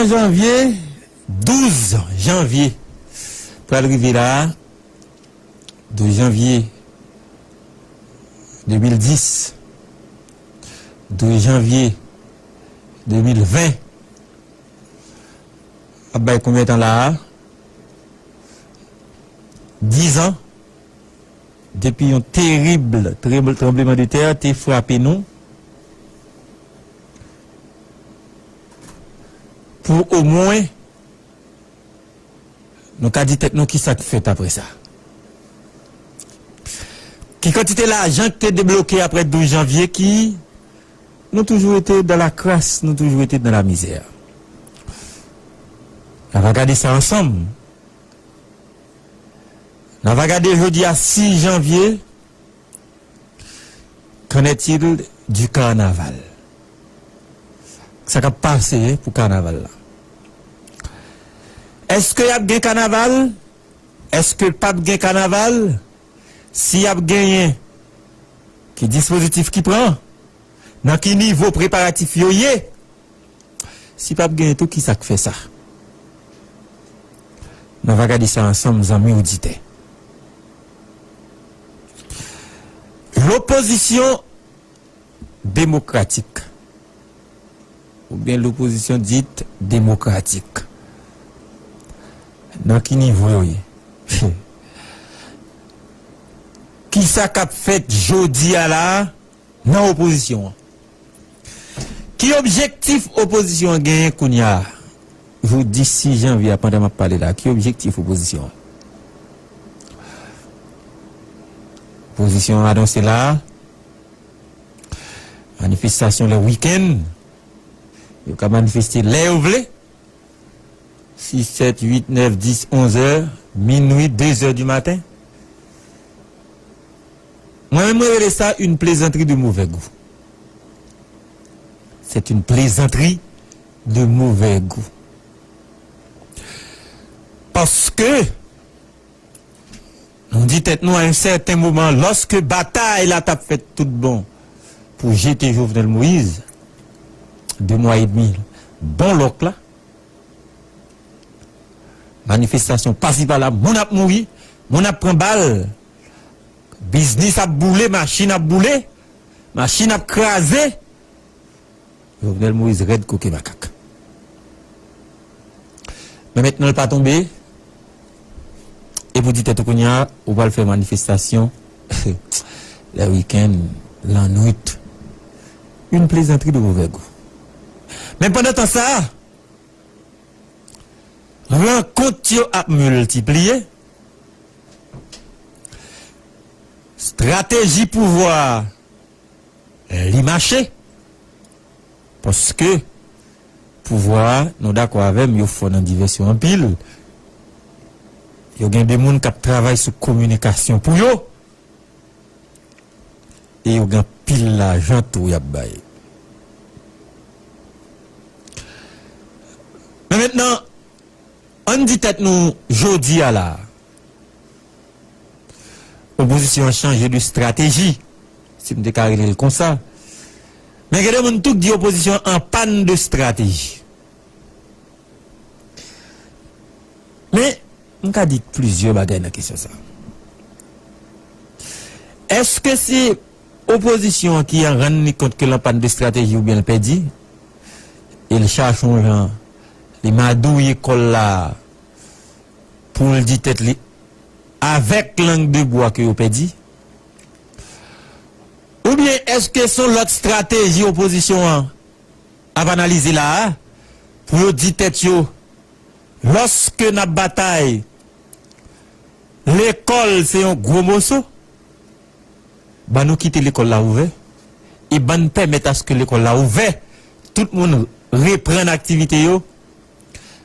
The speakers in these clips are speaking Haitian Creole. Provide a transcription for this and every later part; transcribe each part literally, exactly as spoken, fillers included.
janvye, douz janvye, pral rive la, douz janvye de mil dis, douz janvye de mil ven, ap bay konbyen tan la a? Diz an depi yon terib tranblemanntè te frape nou, pou omwen nou ka di tèt nou ki sa k fèt apre sa. Ki kantite lajan ki te debloke apre douz janvye ki nou toujou rete dans la crasse, nou toujou rete dans la misère. N a va gade sa ansanm. N a va gade jodi a sis janvye, qu'en est-il du carnaval? Sa k ap pase pou kanaval la? Èske y ap gen kanaval? Èske p ap gen kanaval? Si y ap genyen, ki dispozitif ki pran? Nan ki nivo preparatif yo ye? Si p ap genyen tou, ki sa k fè sa? N a va gade sa ansanm, zanmi oditè. Lopozisyon demokratik, oubyen lopozisyon dit demokratik, nan ki nivo yo ye? Ki sa k ap fèt jodi a la a nan opozisyon an? Ki objektif opozisyon an genyen kounye a? Jodi sis janvye a, pandan m ap pale la, ki objektif opozisyon an? Opozisyon an anonse la, manifestasyon lè wikenn, yo ka manifeste lè yo vle. Sis, sèt, uit, nèf, dis, onz è, minwi, de zè di maten. Mwen menm, mwen rele sa une plaisanterie de mauvais goût. C'est une plaisanterie de mauvais goût. Paske nou di tèt nou, a yon sèten moman, lòske batay la t ap fèt tout bon pou jete Jovenel Moïse, de mwa edmi bon lòk la, manifestasyon pasi pala, moun ap mouri, moun ap pran bal, biznis ap boule, machin ap boule, machin ap kraze. Jovenel Moïse rèd koke makak. Men mentnan l pa tonbe, epi w di tèt ou kounye a, ou pral fè manifestasyon lè wikenn, lannwit. Une plaisanterie de mauvais goût. Men pandan tan sa, rankont yo ap miltipliye, estrateji pouvwa li mache, paske pouvwa a, nou dakò avè m, yo fò nan divèsyon anpil. Yo gen de moun k ap travay sou kominikasyon pou yo, e yo gen anpil lajan tou y ap bay. Men mentnan, ann di tèt nou jodi a la, opozisyon an chanje de estrateji, si m te ka rele l konsa. Men gen de moun tou k di opozisyon an an pàn de estrateji. Men, m ka di plizyè bagay nan kesyon sa. Èske se opozisyon an ki rann li kont ke l an pàn de estrateji oubyen l pèdi, e l chache yon jan, li madouye kò l la pou l di tèt li avèk lang de bwa ke yo pèdi? Oubyen èske se yon lòt estrateji opozisyon an ap analize la a, pou yo di tèt yo, lòske n ap batay, lekòl se yon gwo moso, ban nou kite lekòl la ouvè, e ban n pèmèt aske lekòl la ouvè, tout moun reprann aktivite yo,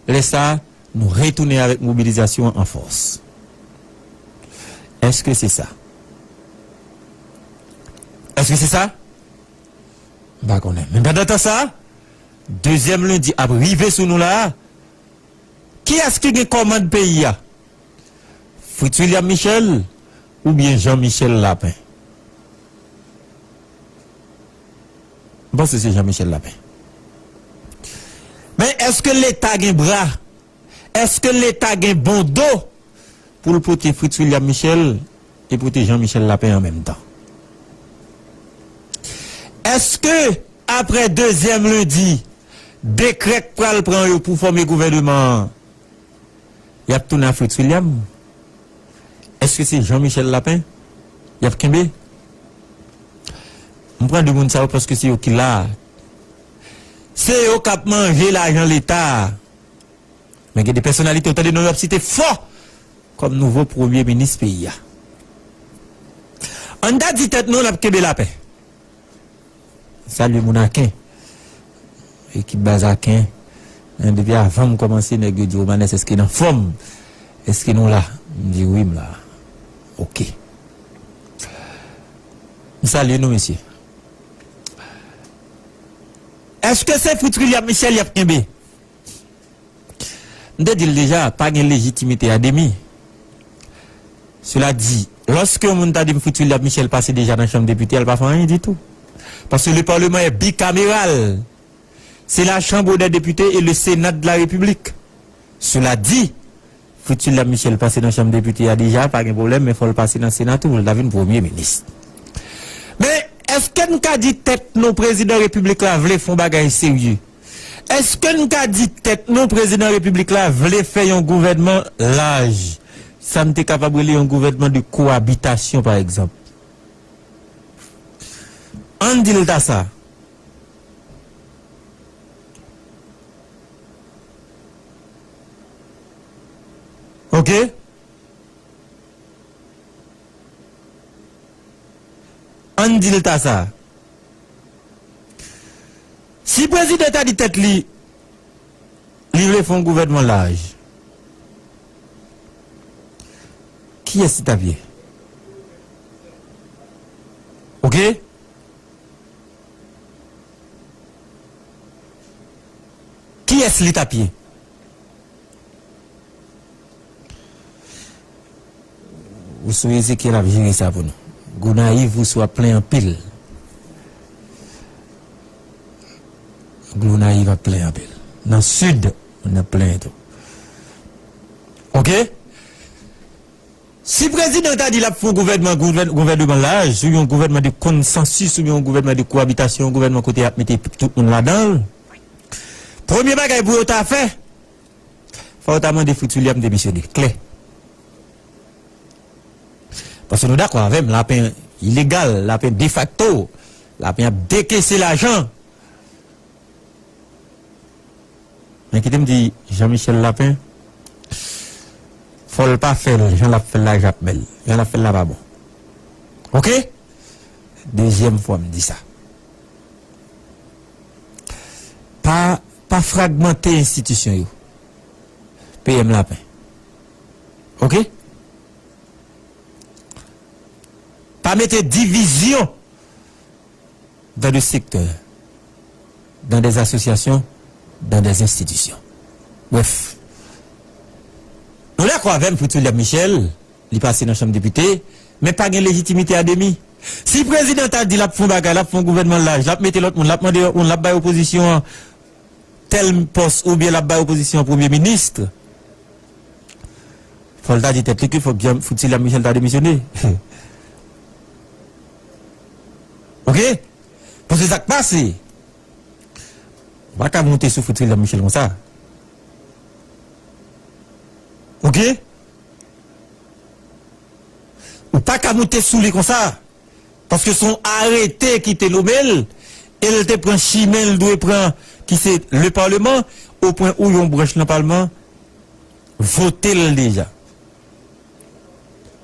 lè sa a, nou retounen avèk mobilizasyon an an fòs. Èske se sa? Èske se sa? M pa konnen. Men pandan tan sa, dezyèm lendi ap rive sou nou la a. Kiyès ki gen kòmand peyi a? Fritz William Michel oubyen Jean Michel Lapin? M panse se Jean Michel Lapin. Men èske Leta gen bra? Èske Leta gen bon do pou l pote Fritz William Michel e pote Jean Michel Lapin an menm tan? Èske apre dezyèm lendi, dekrè k pral pran yo pou fòme gouvèneman an, y ap tounen a Fritz William? Èske se Jean Michel Lapin y ap kenbe? M pran de moun sa yo paske se yo ki la. Se yo k ap manje lajan Leta a. Men gen de pèsonalite, ou tande non yo ap site fò kòm nouvo premye minis peyi a. Ann ta di tèt nou n ap kenbe lapè. Salye moun Aken. Ekip baz Aken. Men depi avan m kòmanse, nèg yo di, "Romanes, èske n anfòm? Èske nou la?" M di, "Wi, m la." Oke. M salye nou, mesye. Èske se Fritz William Michel y ap kenbe? M te di l deja, pa gen lejitimite a demi. Sela di, lòske yon moun ta di m Fritz William Michel pase deja nan chanm depite a, l pa fè anyen ditou. Paske le Parlement est bicaméral. C'est la Chambre des députés et le Sénat de la République. Sela di, Fritz William Michel pase nan chanm depite a deja, pa gen pwoblèm, men fò l pase nan Sena tou pou l ta vin premye minis. Men, èske n ka di tèt nou prezidan repiblik la vle fè yon bagay serye? Èske n ka di tèt nou prezidan repiblik la vle fè yon gouvènman laj? Sa n te kapab rele yon gouvènman de koabitasyon, pa egzanp. Ann di l ta sa. Oke? Ann di l ta sa. Si prezidan ta di tèt li, li vle fè yon gouvènman laj, kiyès li t ap ye? Oke? Kiyès li t ap ye? Rousseau Ezekiel ap jere sa pou nou. Gonayiv, Rousseau ap plenyen anpil. Gonayiv ap plenyen anpil. Nan Sid, moun ap plenyen tou. Oke? Si prezidan ta di l ap fè yon gouvènman, gouvèn-, gouvènman laj, ou yon gouvènman de konsansis, ou yon gouvènman de koabitasyon, yon gouvènman kote y ap mete tout moun ladan l, premye bagay pou yo ta fè, fò yo ta mande Fritz William demisyone, klè. Paske nou dakò avè m, Lapin ilegal, Lapin defakto, Lapin ap dekese lajan. Men kite m di Jean Michel Lapin, fò l pa fè l jan l ap fè l la, Jakmèl. Jan l ap fè l la pa bon. Oke? Dezyèm fwa m di sa. Pa, pa fragmante enstitisyon yo. P M Lapin. Oke? Pa mete divizyon dans des secteurs, dans des associations, dans des institutions. Bref. Nou dakò avè m, Fritz William Michel, li pase nan chanm depite, men pa gen lejitimite a demi. Si prezidan ta di l ap fè yon bagay, l ap fè yon gouvènman laj, l ap mete lòt moun, l ap mande lòt moun, l ap bay opozisyon an tèl pòs oubyen l ap bay opozisyon an premye minis, fò l ta di tèt li ke fòk Jean, Fritz William Michel ta demisyone. Oke? Paske sa k pase, ou pa ka monte sou Fritz William Michel konsa. Oke? Ou pa ka monte sou li konsa. Paske se yon arete ki te nome l, e l te pran chimen l dwe pran, ki se le Parlement, o pwen ou yon branch nan Palman vote l deja.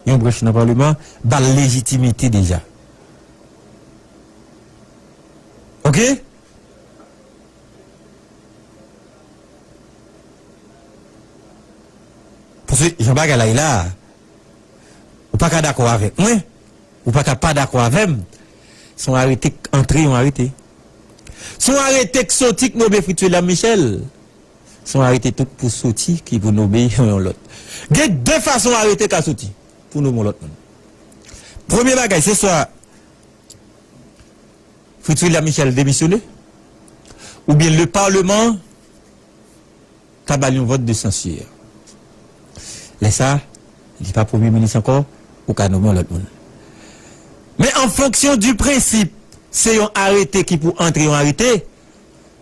Yon branch nan Palman ba l lejitimite deja. Oke? Paske jan bagay la ye la, ou pa ka dakò avèk mwen, ou pa ka pa dakò avè m. Se yon arete k antre, yon arete. Se yon arete k soti k nome Fritz William Michel. Se yon arete tou k pou soti ki pou nome yon lòt. Gen de fason arete ka soti pou nome yon lòt moun. Premye bagay, se swa Fritz William Michel demisyone, oubyen le Parlement ta ba l yon vòt de sansi. Lè sa, li pa premye minis ankò, ou ka nonmen yon lòt moun. Men an fonksyon di prensip, se yon arete ki pou antre yon arete,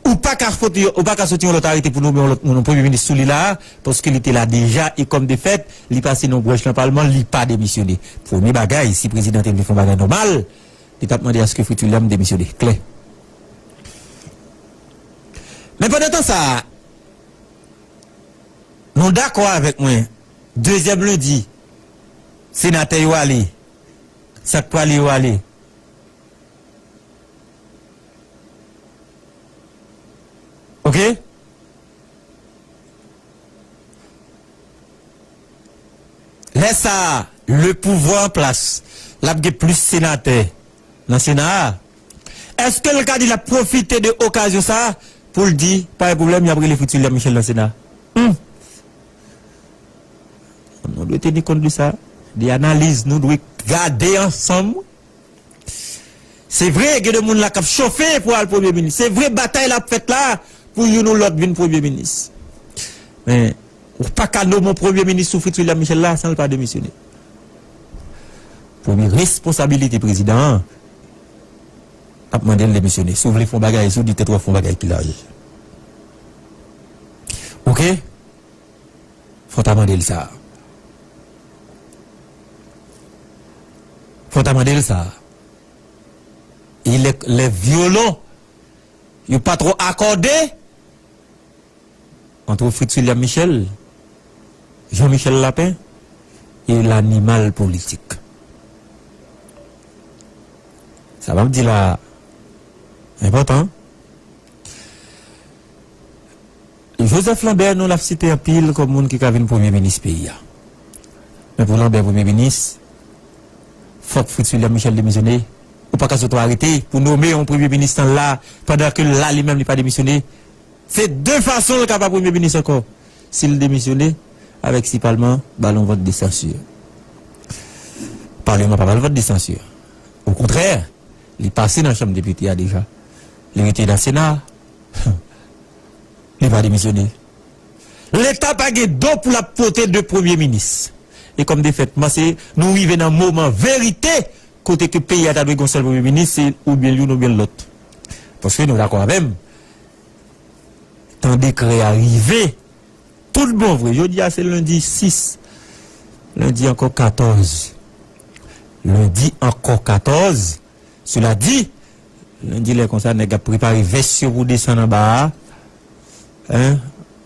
ou pa ka soti, ou pa ka soti yon lòt arete pou nonmen yon lòt moun, yon premye minis sou li la, paske li te la deja, e kòm de fèt, li pase nan branch nan palman, li pa demisyone. Premye bagay, si prezidan te vle fè yon bagay nòmal, li t ap mande aske Fritz William demisyone. Klè. Men pandan tan sa, nou dakò avèk mwen, dezyèm lendi, senatè yo ale, sa k prale yo ale. Oke? Lè sa a, le pouvwa an plas, l ap gen plis senatè nan Sena a. Èske l ka di l ap pwofite de okazyon sa a pou l di, pa gen pwoblèm, y ap rele Fritz William Michel nan Sena? Hmm. Nou dwe teni kont de sa. De analiz nou dwe gade ansanm. Se vre, gen de moun la k ap chofe pou al premye minis. Se vre, batay la ap fèt la pou youn ou lòt vin premye minis. Men, ou pa ka nonmen yon premye minis sou Fritz William Michel la san l pa demisyone. Premye responsabilite prezidan an ap mande l demisyone. Si w vle fè yon bagay, si w di tèt w ap fè yon bagay ki laj. Oke? Fò w ta mande l sa. Fò w ta mande l sa. E lè, lè vyolon yo pa twò akòde ant Fritz William Michel, Jean Michel Lapin e lanimal politik. Sa m ap di la enpòtan. Joseph Lambert, nou l ap site anpil kòm moun ki ka vin premye minis peyi a. Men pou Lambert premye minis, fòk Fritz William Michel demisyone. Ou pa ka sot yon arete pou nonmen yon premye minis tan la, pandan ke l la li menm li pa demisyone. Se de fason l ka pa premye minis ankò. Si l demisyone, avèk si palman ba l yon vòt de sansi. Palman pa ba l vòt de sansi. Okontrè, li pase nan chanm depite a deja. Li rete nan Sena. Li pa demisyone. Leta pa gen do pou l ap pote de premye minis. E kòm de fèt, m panse nou rive nan moman verite kote ke peyi a ta dwe gen yon sèl premye minis, se oubyen youn oubyen lòt. Paske nou dakò avè m, tan dekrè a rive, tout bon vre. Jodi a se lendi sis, lendi ankò katòz. Lendi ankò katòz. Sela di, lendi lè konsa, nèg ap prepare vès yo pou desann anba a, en,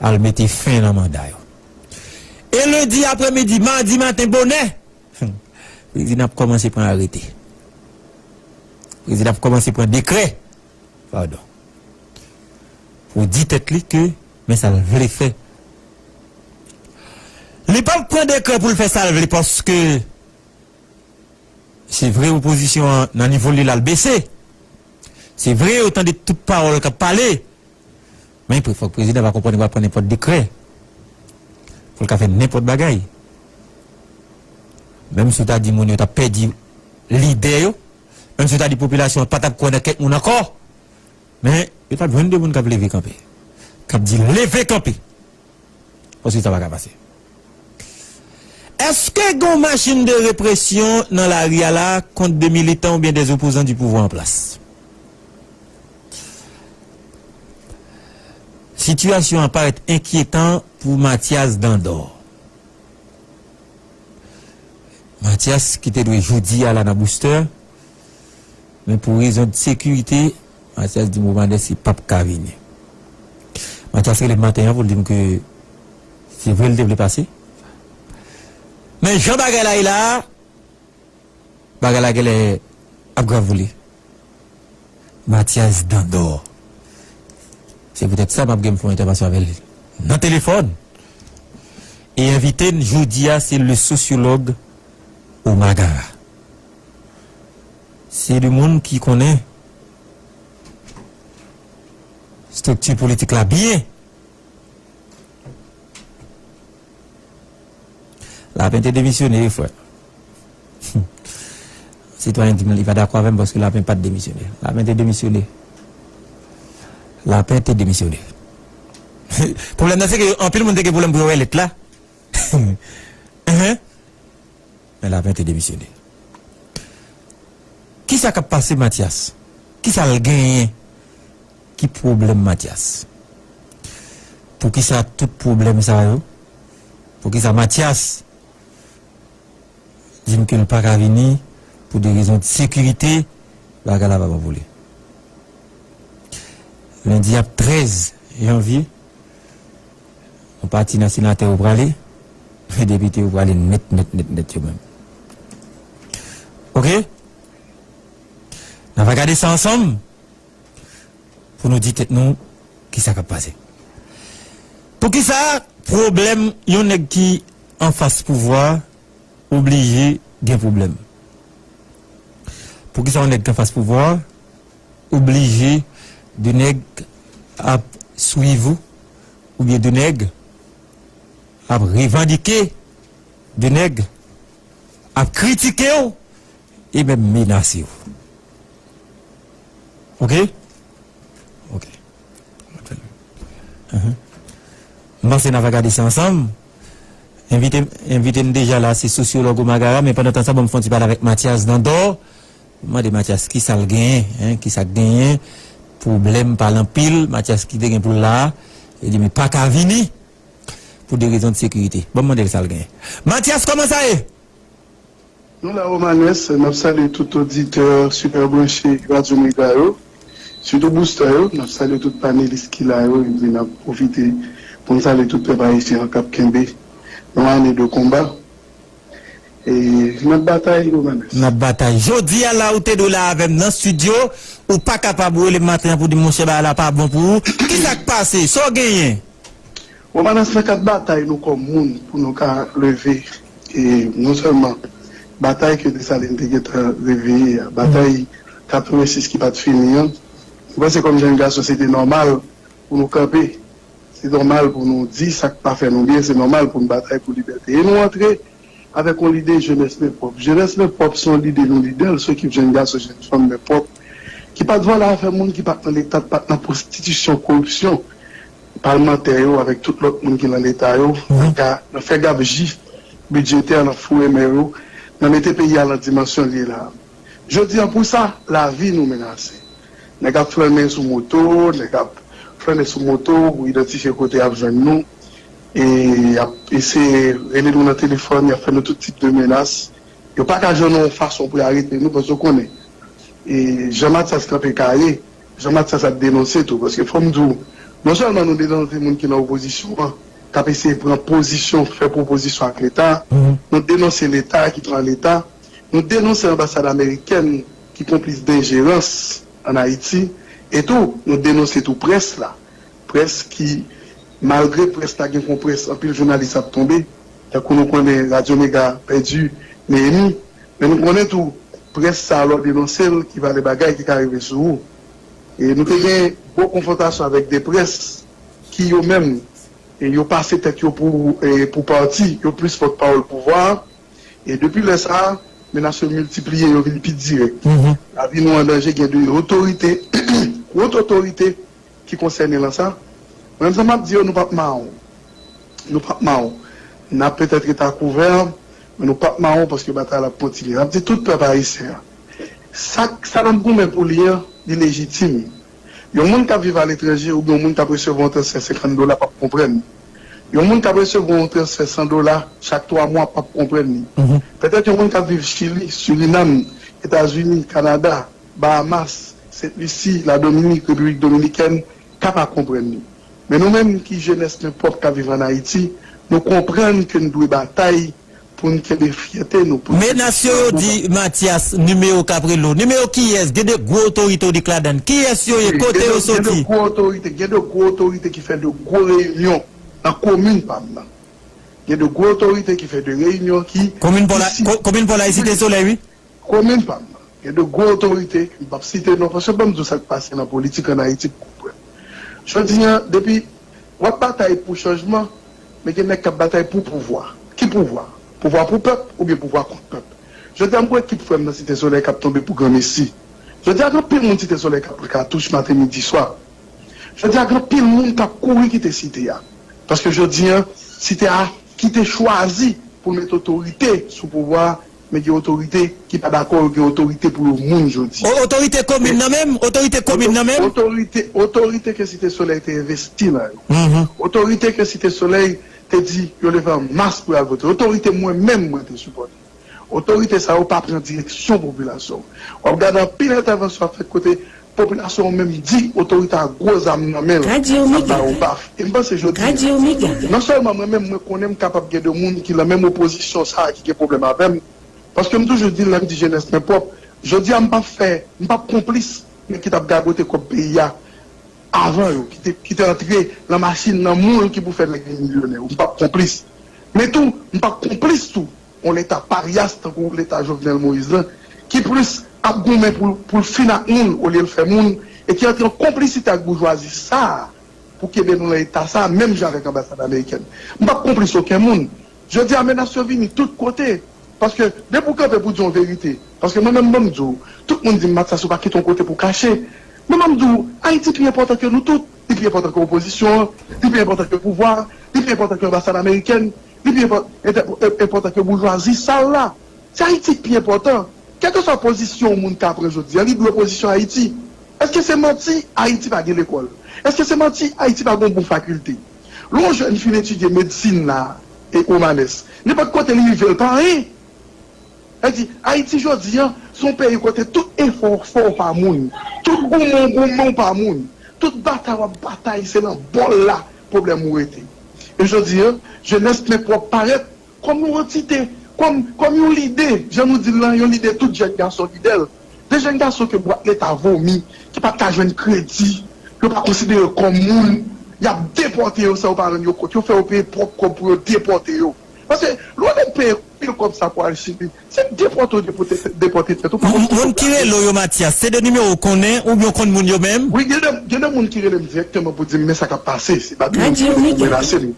al mete fen nan manda yo. E lendi aprèmidi, madi maten bonè, prezidan ap kòmanse pran arete. Prezidan ap kòmanse pran dekrè. Padon. Pou di tèt li ke men sa l vle fè. Li p ap pran dekrè pou l fè sa l vle, paske se vre opozisyon an nan nivo li la l bese. Se vre yo tande tout pawòl k ap pale. Men pre-, fòk prezidan va konprann li pa pran nenpòt dekrè pou l ka fè nenpòt bagay. Menm si w ta di moun yo t ap pèdi lidè yo, menm si w ta di popilasyon an pa t ap kwè nan kèk moun ankò, men yo t ap jwenn de moun k ap leve kanpe, k ap di leve kanpe. Paske sa pa ka pase. Èske gen yon machin de represyon nan lari a la kont de militan oubyen de opozan di pouvwa an plas? Sitiyasyon an parèt enkyetan pou Mathias Dandor. Mathias ki te dwe jodi a la nan Booster, men pou rezon de sekirite, Mathias di moman dèsi p ap ka vini. Mathias rele m maten an pou l di m ke se vre l te vle pase. Men jan bagay la ye la a, bagay la genlè ap grav pou li. Mathias Dandor. Se poutèt sa m ap gen pou fè yon entèvansyon avè l nan telefòn. E envite n jodi a, se le sosyològ Omar Gara. Se de moun ki konnen estrikti politik la byen. Lapen te demisyone, wi, frè. Sitwayen di m li pa dakò avè m paske Lapen pa t demisyone. Lapen te demisyone. Lapen te demisyone. Pwoblèm nan se ke anpil moun te gen pwoblèm pou yo wè lèt la. Enhen. Men Lapen te demisyone. Kisa k ap pase Matyas? Kisa l genyen ki pwoblèm Matyas? Poukisa tout pwoblèm sa yo? Poukisa Matyas di m ke l pa ka vini pou de rezon de sekirite? Bagay la pa bon pou li. Lendi ap trèz janvye, yon pati nan senatè yo prale, depite yo prale nèt, nèt, nèt, nèt yo menm. Oke? N a va gade sa ansanm pou nou di tèt nou kisa k ap pase. Poukisa pwoblèm yon nèg ki anfas pouvwa oblije gen pwoblèm? Poukisa yon nèg ki anfas pouvwa oblije de nèg ap swiv ou, oubyen de nèg ap revandike, de nèg ap kritike w e menm menase w? Oke? Oke. Enhen. M panse n a va gade sa ansanm. Envite, envite n deja la, se sosyològ Omagara, men pandan tan sa, ban m fè yon ti pale avèk Matyas Dandò. M mande Matyas kisa l genyen, en, kisa k genyen. Pwoblèm pa l anpil, Matyas ki te gen pou l la a, e li men pa ka vini pou de rezon de sekirite. Ban m mande l sa l genyen. Matyas, kòman sa ye? Nou la Romanes, n ap salye tout oditè Super Branché Radio Mega yo, sitou booster yo, n ap salye tout panelis ki la yo, epi n ap pwofite pou n salye tout pèp ayisyen an k ap kenbe yon ane de konba. E n ap batay Romanes. N ap batay. Jodi a la ou te dwe la avè m nan estidyo, ou pa kapab rele m maten an pou di m monchè bagay la pa bon pou ou. Kisa k pase? Sa w genyen? Romanes, nan kad batay nou kòm moun pou nou ka leve, e non sèlman batay ke Desalin te gentan reveye a, batay katrevensis ki pa t fini an, mwen panse kòm jèn gason se te nòmal pou nou kanpe. Se nòmal pou nou di sa k pa fè nou byen, se nòmal pou n batay pou libète. E nou antre avèk yon lide jenès men pwòp. Jenès men pwòp se yon lide nou lide l sou ekip jèn gason, jèn fanm men pwòp ki pa t vòlè afè moun, ki pa t nan Leta, pa t nan pwostitisyon, koripsyon, palmantè yo avèk tout lòt moun ki nan Leta yo nan ka nan fè gabji bidjetè, nan foure men yo, nan mete peyi a nan dimansyon l ye la a. Jodi a pou sa, lavi nou menase. Nèg ap flannen sou moto, nèg ap flannen sou moto pou idantifye kote y ap jwenn nou. E y ap eseye rele nou nan telefòn, y ap fè nou tout tip de menas. Yo pa ka jwenn yon fason pou y arete nou, paske w konnen, e, jan Matyas kanpe kare, jan Matyas ap denonse tou, paske fò m di w, non sèlman nou denonse moun ki nan opozisyon an, k ap eseye pran pozisyon, fè pwopozisyon ak Leta, nou denonse Leta ki pran Leta, nou denonse anbasad amerikèn ki konplis de enjerans ann Ayiti, e tou, nou denonse tou près la, près ki, malgre près la gen konprès, anpil jounalis ap tonbe, tankou nou konnen Radyo Mega pèdi Neyemi, men nou konnen tou, près sa a lè w denonse l, ki valè bagay ki ka rive sou ou. E nou te gen gwo konfwontasyon avèk de près ki yo menm, e yo pase tèt yo pou, e pou pati, yo plis pòtpawòl pouvwa a. E depi lè sa a, menas yo miltipliye, yo vin pi dirèk. Lavi nou an danje, gen de otorite, wot otorite ki konsène lan sa. Mwen menm sa m ap di yo, nou p ap mawon. Nou p ap mawon. N ap petèt rete a kouvè, men nou p ap mawon paske batay la ap kontinye. N ap di tout pèp ayisyen an, sa, sa n ap goumen pou li an, li lejitim. Yon moun k ap viv aletranje oubyen yon moun k ap resevwa yon transfè senkant dola p ap konprann li. Yon moun k ap resevwa yon transfè san dola chak twa mwa p ap konprann li. Petèt yon moun k ap viv Chili, Sirinam, Etazini, Kanada, Bahamas, Sent Lisi, Ladominik, Repiblik Dominikèn ka pa konprann li. Men nou menm ki jenès men pwòp k ap viv ann Ayiti, nou konprann ke n dwe batay pou n kenbe fyète nou, pou n kenbe... Menas yo, yo di, Matyas, nimewo k ap rele w. Nimewo kiyès? Gen de gwo otorite w di k ladan l. Kiyès yo ye? Kote yo soti? Gen de gwo otorite, gen de gwo otorite ki fè de gwo reyinyon nan komin pa m nan. Gen de gwo otorite ki fè de reyinyon ki... Komin Pòlay, Site Solèy, wi. Komin pa m nan. Gen de gwo otorite, m p ap site non, paske ban m di w sa k pase nan politik ann Ayiti pou w konprann. Jodi a, depi w ap batay pou chanjman, men gen nèg k ap batay pou pouvwa. Ki pouvwa? Pouvwa pou pèp oubyen pouvwa kont pèp? Jodi a, m kwè ekip frè m nan Site Solèy k ap tonbe pou granmesi. Jodi a, gen anpil moun Site Solèy k ap pran katouch maten, midi, swa. Jodi a, gen anpil moun k ap kouri kite site a. Paske jodi a, site a ki te chwazi pou l mete otorite sou pouvwa a, men gen otorite ki pa dakò, yo gen otorite pou yo moun jodi a. O- Otorite komin nan menm? Otorite komin nan menm? Otorite, otorite ke Site Solèy te envesti nan yo. Otorite ke Site Solèy te di yo leve an mas pou y al vote. Otorite mwen menm mwen te sipòte. Otorite sa yo pa pran direksyon popilasyon. W ap gade anpil entèvansyon ap fèt kote popilasyon an menm di otorite a gwo zam nan men l, ap ba yo baf. E m panse jodi a, non sèlman mwen menm, mwen konnen m kapab gen de moun ki nan menm opozisyon sa a ki gen pwoblèm avè m, paske m toujou di l, lè m di jenès mwen pwòp, jodi a m p ap fè, m p ap konplis nèg ki t ap gagote kòb peyi a avan yo, ki te, ki te antre nan machin, nan moul ki pou fè nèg yo milyonè. M p ap konplis. Men tou, m p ap konplis tou yon leta paryas tankou leta Jovenel Moïse lan, ki plis ap goumen pou, pou l fin ak moun olye l fè moun, e ki antre an konplisite ak boujwazi sa a pou kenbe nou nan eta sa a, menm jan avèk anbasad amerikèn. M p ap konplis okenn moun. Jodi a, menas yo vini tout kote. Paske, depi w kanpe pou di yon verite, paske mwen menm, ban m di w, tout moun di m, Mathias, ou pa kite yon kote pou w kache. Men ban m di w, Ayiti pi enpòtan ke nou tout. Li pi enpòtan ke opozisyon an, li pi enpòtan ke pouvwa a, li pi enpòtan ke anbasad amerikèn, li pi enpò- enpòtan ke boujwazi sal la. Se Ayiti ki pi enpòtan. Kèlkeswa pozisyon yon moun ka pran jodi a, li dwe pozisyon Ayiti. Èske se manti Ayiti pa gen lekòl? Èske se manti Ayiti pa gen yon bon fakilte? Lè yon jèn fin etidye medsin la, e Omanes, nenpòt kote li rive, l pa anyen. Sa di, Ayiti jodi a, se yon peyi kote tout efò w fè w pa moun, tout goumen w goumen w pa moun, tout batay w ap batay, se nan bòl la pwoblèm ou rete. E jodi a, jenès men pwòp parèt kòm yon antite, kòm, kòm yon lide, jan nou di l lan, yon lide tout jèn gason lide l. De jèn gason ke bwat leta vomi, ki pa t ka jwenn kredi, yo pa konsidere yo kòm moun, y ap depòte yo san yo pa rann yo kont, yo fè yo peye pwòp kòb pou yo depòte yo. Paske, lè w nèk peye pil kòb sa pou al Chili, se depòte w depòte, depòte tèt ou, pa moun ki rele w yo, Mathias, se de nimewo w konnen oubyen w konn moun yo menm? Wi, gen de, gen de moun ki rele m dirèkteman pou di m men sa k ap pase, se pa de moun ki rele m pou menase m.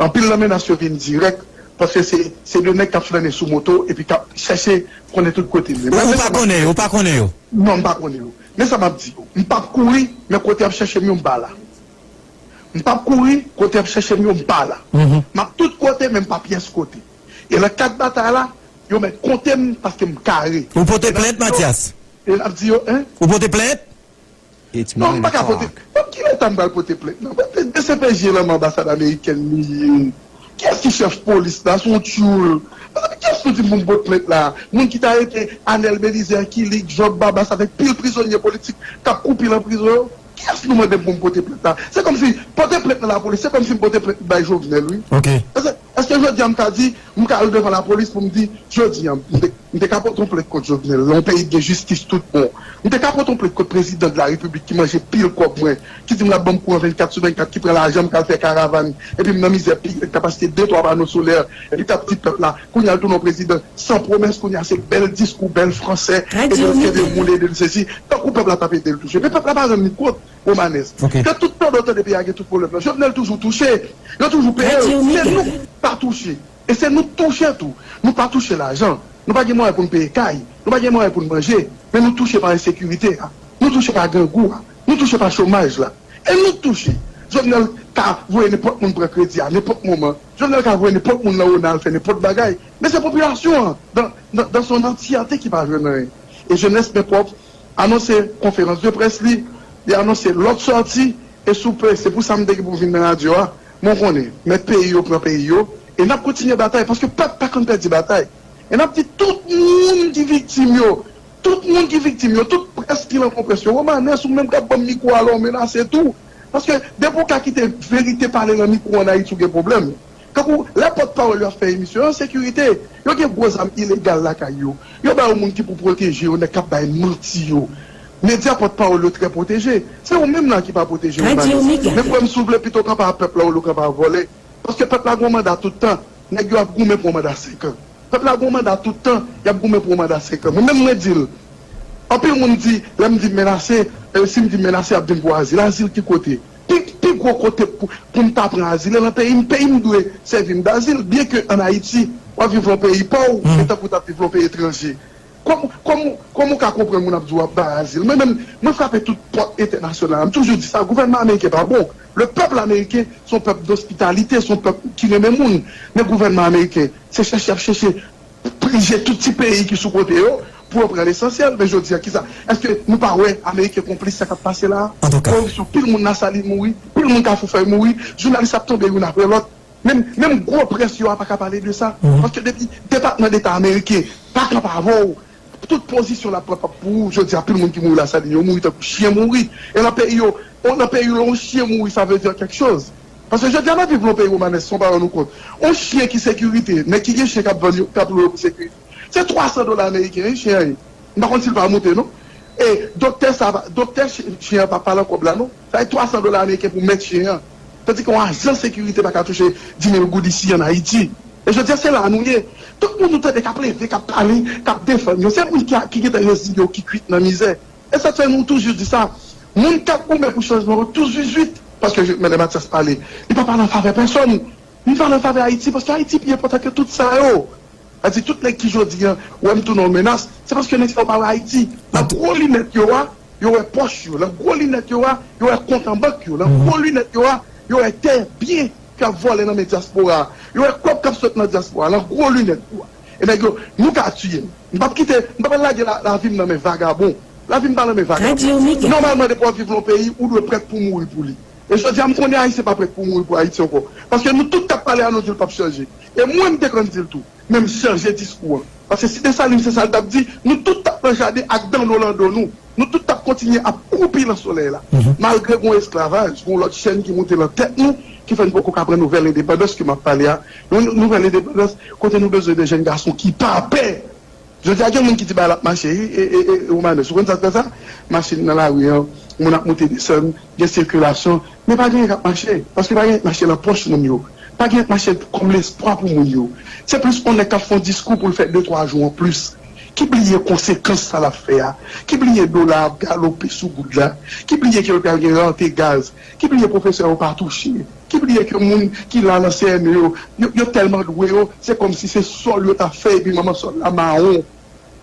Anpil nan menas yo vin dirèk, paske se, se de nèg k ap flannen sou moto epi k ap chèche konnen tout kote m ye. Ou, ou pa konnen yo, ou pa konnen yo? Non, m pa konnen yo. Men sa m ap di yo. M p ap kouri, men kote y ap chèche m yo, m pa la. M p ap kouri, kote y ap chèche m yo, m pa la. M ap tout kote, men m pa pyès kote. E nan kad batay la, yo mèt konte m paske m kare. Ou pote plent, Mathias? E n ap di yo, en? Ou pote plent? Non, m pa ka pote. Bon, ki leta m pral pote plent nan? Mwen, D C P J lan men anbasad amerikèn li ye. Kiyès ki chèf polis la? Se yon tchoul. Mezanmi, kiyès nou di m pou m pote plent la? Moun ki t arete Anèl Belizaire, Kilik, Job Babas avèk pil prizonye politik k ap koupi nan prizon yo? Kiyès nou mande m pou m pote plent la? Se kòmsi pote plent nan lapolis, se kòmsi m pote plent bay Jovenel, wi. Èske, èske jodi a m ka di, m ka al devan lapolis pou m di, jodi a, m te, m te ka pote yon plent kont Jovenel, nan yon peyi ki gen jistis tout bon. M te ka pote yon plent kont prezidan de la repiblik ki manje pil kòb mwen, ki di m l ap ban m kouran vennkat sou vennkat, ki pran lajan m k al fè karavàn, epi m nan mizè, pi, k ap achte de twa pano solè, epi k ap di pèp la, kounye a l tounen yon prezidan san pwomès, kounye a se bèl diskou, bèl fransè, ede l kenbe moun, ede l sesi, tankou pèp la t ap ede l touche. Men pèp la pa rann li kont, Omanes, ke tout pandan w tande peyi a gen tout pwoblèm nan, Jovenel toujou touche, yo toujou peye l, se nou k pa touche. E se nou k touche tou. Nou pa touche lajan. Nou pa gen mwayen pou n peye kay. Nou pa gen mwayen pou n manje. Men nou touche pa ensekirite a. Nou touche pa grangou a. Nou touche pa chomaj la. E nou k touche. Jovenel ka voye nenpòt moun pran kredi a nenpòt moman. Jovenel ka voye nenpòt moun nan ona al fè nenpòt bagay. Men se popilasyon an, dans, dans, dans son entièreté, ki pa jwenn anyen. E jenès men pwòp anonse konferans de près li, li anonse lòt sòti, e soupe, se pou sa m te gen pou vin nan radyo a. Men w konnen, mèt peyi yo pran peyi yo, e n ap kontinye batay, paske pèp pa konn pèdi batay. E n ap di tout moun ki viktim yo, tout moun ki viktim yo, tout près ki nan konprès yo, Romanes, ou menm k ap ban m mikwo a la, w menase tou. Paske depi w ka kite verite pale nan mikwo ann Ayiti, w gen pwoblèm. Kankou lè pòtpawòl yo ap fè emisyon yo an sekirite, yo gen gwo zam ilegal lakay yo. Yo ba yo moun ki pou pwoteje yo, nèg k ap bay manti yo. Medya pòtpawòl yo trè pwoteje. Se ou menm la ki pa pwoteje, Romanes. Men frè m, si w vle pito kanpe a pèp la olye w kanpe a vòlè. Paske pèp la gen yon manda tout tan. Nèg yo ap goumen pou yon manda senk an. Pèp la gen yon manda tout tan, y ap goumen pou yon manda senk an. Mwen menm mwen di l. Anpil moun di, lè m di m menase, e, si m di m menase, y ap di m pou azil. Azil ki kote? Pi, pi gwo kote pou, pou m ta pran azil, e nan peyi m, peyi m dwe sèvi m dazil. Byenke ann Ayiti, w ap viv nan yon peyi pa w, e tankou w t ap viv nan yon peyi etranje. Kòm, kòm, kòman w ka konprann moun ap di w ap bay azil? Mwen menm, mwen frape tout pòt entènasyonal la. M toujou di sa, gouvènman ameriken pa bon. Le peuple américain, se yon pèp dospitalite, se yon pèp ki renmen moun. Men gouvènman ameriken, se chèche y ap chèche prije tout ti peyi ki sou kote yo pou yo pran lesansyèl. Men jodi a, kisa? Èske nou pa wè Ameriken konplis sa k ap pase la a? Antouka. Koripsyon, pil moun Lasalin mouri, pil moun Kafou Fèy mouri, jounalis ap tonbe youn apre lòt. Menm, menm gwo près yo a pa ka pale de sa. Paske depi Depatman Deta ameriken pa kanpe avè w, tout pozisyon l ap pran p ap pou ou. Jodi a, pil moun ki mouri Lasalin, yo mouri tankou chyen mouri. E nan peyi yo, on, nan peyi yo, yon chyen mouri, sa vle di kèk choz. Paske jodi a, n ap viv nan yon peyi, Romanes, si w pa rann ou kont. On chyen ki sekirite, nèg ki gen chyen k ap vann yo, k ap lwe yo pou sekirite. Se twa san dola ameriken, wi, chyen an ye. M pa konn si l pa moute, non. E doktè sa, doktè ch-, chyen an pa pale kòb la, non. Sa e twa san dola ameriken pou mèt chyen an. Tandike yon ajan sekirite pa ka touche dis mil goud isi ann Ayiti. E jodi a, se la nou ye. Tout moun nou tande k ap leve, k ap pale, k ap defann yo, se moun ki, ki gentan reziye yo, ki kwit nan mizè. E sa k fè nou toujou di sa. Moun k ap goumen pou chanjman yo toujou zuit. Paske je, Mèt Mathias pale, li pa pale an favè pèsonn. Li pale an favè Ayiti, paske Ayiti pi enpòtan ke tout sa yo. Sa di tout nèg ki jodi a, wè m tounen yon menas, se paske nèg sa yo pa wè Ayiti. Nan gwo linèt yo a, yo wè pòch yo. Nan gwo linèt yo a, yo wè kont an bank yo. Nan gwo linèt yo a, yo wè tè, byen k ap vòlè nan men dyaspora a. Yo wè kòb k ap sot nan dyaspora a, nan gwo linèt yo a. E nèg yo, nou ka tiye m. M p ap kite, m p ap lage la, lavi m nan men vagabon. Lavi m pa nan men vagabon. Nòmalman, depi w ap viv nan yon peyi, ou dwe prèt pou mouri pou li. E jodi a, m konnen Ayisyen pa prèt pou mouri pou Ayiti ankò. Paske nou tout k ap pale a, nou di l p ap chanje. E mwen, m te konn di l tou. Men m chanje diskou an. Paske si Desalin se sa l t ap di, nou tout t ap nan jaden ak danno lan do nou. Nou tout t ap kontinye ap kwoupi nan solèy la. Malgre gon esklavaj, gon lòt chèn ki moute nan tèt nou, ki fè n poko ka pran nouvèl endepandans ke m ap pale a. Yon nouvèl endepandans kote nou bezwen de jèn gason ki pa pè. Jodi a, gen moun ki di bagay la ap mache, wi, e, e, e, Romanes, ou konn sa k fè sa? Machin nan lari an, moun ap moute desann, gen sikilasyon, men pa gen anyen k ap mache, paske pa gen anyen k mache nan pòch moun yo, pa gen anyen k mache kòm lespwa pou moun yo. Se plis yon nèg k ap fè yon diskou pou l fè de twa jou an plis, ki bliye konsekans sa l ap fè a, ki bliye dola ap galope sou goud la, ki bliye ke l pral gen rate gaz, ki bliye pwofesè yo pa touche, ki bliye ke moun ki la nan C M E yo, yo, yo tèlman dwe yo, se kòmsi se sòl yo t ap fè epi manman sòl la mawon.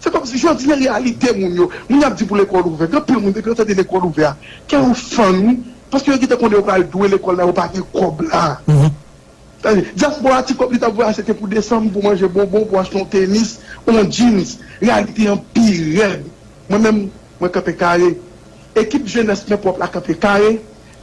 Se kòmsi jodi a reyalite moun yo, moun y ap di pou lekòl ouvè, gen anpil moun depi yo tande lekòl ouvè a, kè yo fann wi, paske yo gentan konnen yo pral dwe lekòl la, yo pa gen kòb la. Tande, dyaspora a ti kòb li t ap voye a se te pou desanm, pou manje bonbon, pou achte yon tenis, yon jeans. Reyalite an pi rèd. Mwen menm, mwen kanpe kare. Ekip jenès men pwòp la kanpe kare,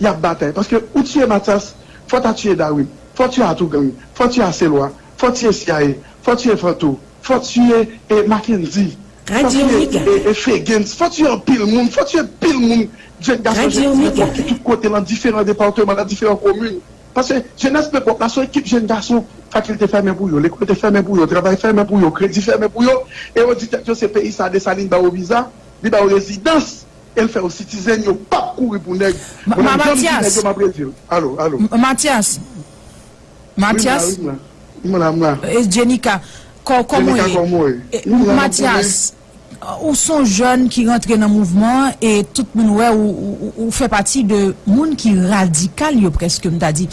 y ap batay. Paske ou tiye Mathias, fò w ta tiye Darwin, fò w tiye Atougang, fò w tiye Aselwa, fò w tiye C I A, fò w tiye Fantou, fò w tiye e Mackendy, fò w tiye e, e Fegens, fò w tiye anpil moun, fò w tiye pil moun, jèn gason, jèn ti men pwòp ki tout kote, nan diferan depatman, nan diferan komin. Paske jenès men pwòp la, se yon ekip jèn gason, fakilte fèmen pou yo, lekòl te fèmen pou yo, travay fèmen pou yo, kredi fèmen pou yo, e yo di tèt yo se peyi sa, Desalin ba yo viza, li ba yo rezidans, e l fè yo sitizèn, yo p ap kouri pou nèg. Mwen menm, jan m di nèg yo, m ap redi l. Alo, alo. Mathias. Mathias. Wi, m la, wi, m la. M la, m la. E Jenika, kò-, kòman w ye? Jenika, kòman w ye? E, m la, m ap kouri. Mathias, ou se yon jèn ki rantre nan mouvman an e tout moun wè ou, ou, ou, ou fè pati de moun ki radikal yo prèske, m ta di.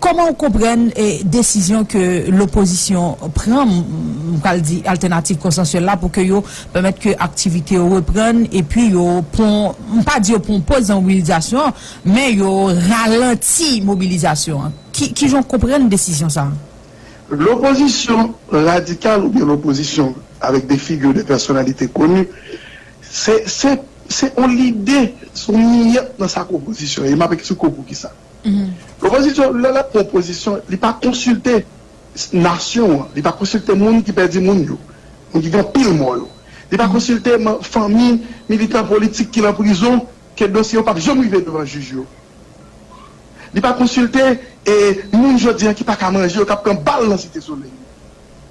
Kòman w konprann, e, desizyon ke lopozisyon pran, m, m pral di altènativ konsansyèl la, pou ke yo pèmèt ke aktivite yo reprann, epi yo pran, m pa di yo pran poz nan mobilizasyon an, men yo ralanti mobilizasyon an. Ki, kijan w konprann desizyon sa a? Lopozisyon radikal oubyen lopozisyon avèk de figi, de pèsonalite koni, se, se, se yon lide, se yon miyèt nan sa ke opozisyon ye. M ap eksplike w poukisa. Lopozisyon, lè l ap pran pozisyon, li pa konsilte nasyon an, li pa konsilte moun ki pèdi moun yo, moun ki gen anpil mò yo. Li pa konsilte man-, fanmi militan politik ki nan prizon, ke dosye yo p ap janm rive devan jij yo. Li pa konsilte, e, moun jodi a ki pa ka manje yo, k ap pran bal nan Site Solèy.